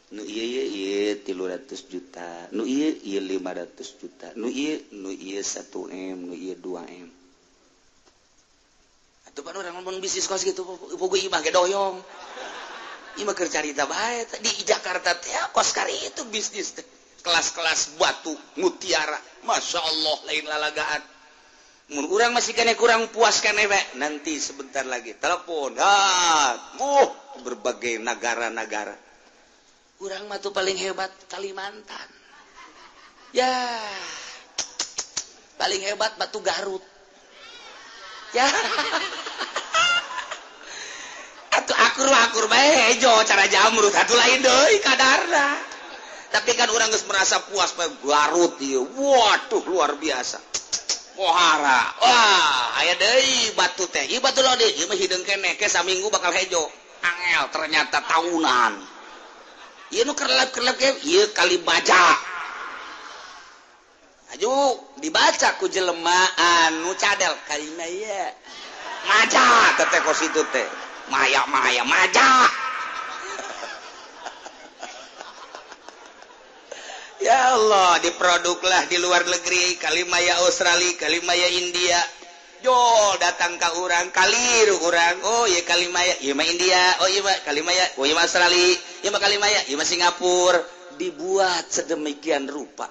Nu ieu ieu 300 juta, nu ieu ieu 500 juta, nu ieu 1 M, nu ieu 2 M. Atuh pan urang ngomong bisnis kos gitu, pugu imah ge doyong. Imah keur carita bae di Jakarta teh kos kari itu bisnis teh. Kelas-kelas batu mutiara, Masya Allah lain lalagaan. Mun urang masih kene kurang puas kene bae, nanti sebentar lagi telepon, berbagai negara-negara. Urang mah tuh paling hebat Kalimantan. Ya. Paling hebat batu Garut. Ya. Atuh akur-akur bae hejo cara jamrut atuh lain deui kadarna. Tapi kan urang geus merasa puas bae Garut ieu. Waduh luar biasa. Pohara. Wah, aya deui batu teh. Ieu batu lode, ieu mah hideung keneh ke saminggu bakal hejo. Angel ternyata tahunan. Ieu nu kerlap-kerlap ge ieu Kalimaja. Aju dibaca ku jelema anu cadel Kalimaya. Maja teh kos itu teh. Maya-maya maja. Ya Allah, diproduklah di luar negeri, Kalimaya Australia, Kalimaya India. Jo datang ka urang, kaliru urang. Oh iya Kalimaya, ieu mah India. Oh iya mah Kalimaya, oh iya mah Australia, ieu mah Kalimaya, ieu mah Singapura. Dibuat sedemikian rupa.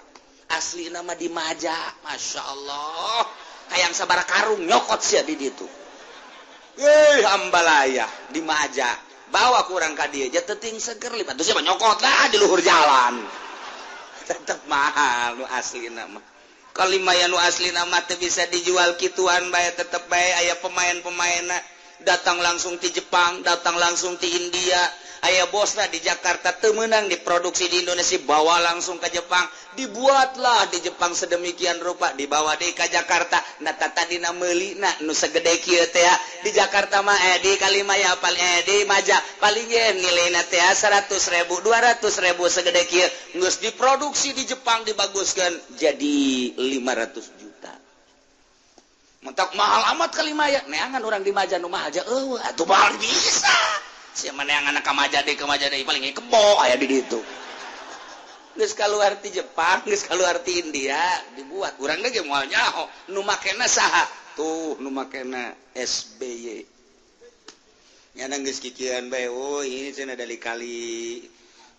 Asli nama di Maja, Masya Allah. Hayang sabara karung nyokot sia di ditu. Ambalaya di Maja. Bawa kurang ka dieu ja teuting seger lipat. Terus mah nyokot lah di luhur jalan. Tetep mahal nu asli nama. Kalimaya nu asli nama teu bisa dijual kituan bae, tetep bae aya pemain-pemainna datang langsung ti Jepang, datang langsung ti India. Aya bosna di Jakarta teu meunang diproduksi di Indonesia, bawa langsung ke Jepang, dibuatlah di Jepang sedemikian rupa, dibawa deui ka Jakarta. Nah tadina meulina nu segede kieu teh di Jakarta mah di Kalimaya paling di Maja paling ye nilaina teh 100.000 200.000 segede kieu, geus diproduksi di Jepang dibaguskeun jadi 500 juta. Mentak mahal amat Kalimaya, neangan urang di Maja nu mahal aja eueuh atuh mahal bisa. Sia mana anak ka Maja deui paling kebo aya di ditu. Geus kaluar ti Jepang, geus kaluar ti India, dibuat. Urang ge moal nyaho nu makena saha? Tuh nu makena SBY. Nyana geus kikieuan bae, oh ini cenah dari kali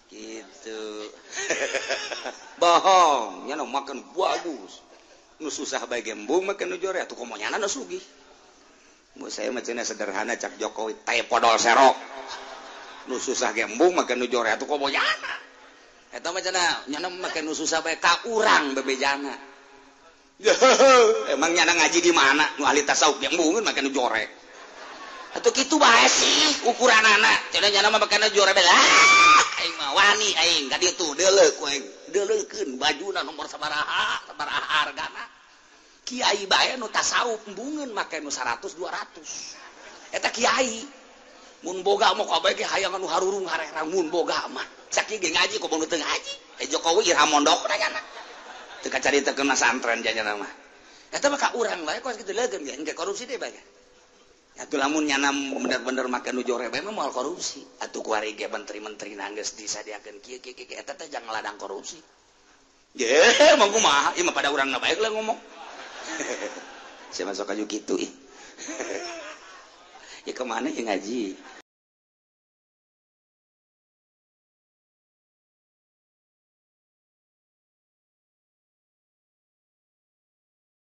gitu. Bohong, nyana makan bagus. Nu susah bae gembung make nu jore atuh komo nyana nu sugih. Saya mah cenah sederhana cak Jokowi teh podol serok. Nu susah gembung make nu jore atuh komo nyana. Eta mah cenah nyana make nu susah bae ka urang bebejana. Emang nyana ngaji di mana? Nu ahli tasawuf gembungeun make nu jore. Atuh kitu bae sih ukuranana. Cenah nyana mah make nu jore bae. Aing mah wani aing ka ditu deuleuh ku aing. Deuleukeun bajuna nomor sabaraha, sabaraha hargana. Kiai bae nu tasawuf embungeun make nu 100 200. Eta kiai mun boga mah kabeh ge hayang anu harurung harerang mun boga mah. Sakieu ge ngaji komo nu teu ngaji. Jokowi ira mondokna nyana. Teu kacarita keuna santren janyana mah. Eta mah ka urang bae kos kitu leugeun ge engke korupsi deui bae. Atuh lamun nyana bener-bener make nu jore bae mah moal korupsi. Atuh kuari ge menteri-menteri nanggeus disadiakeun kieu kieu kieu, eta teh jangan ladang korupsi. Ye, mau kumaha? Ieu mah pada urang na bae lah ngomong. Saya masuk aja gitu ih. Ya kemana ya ngaji?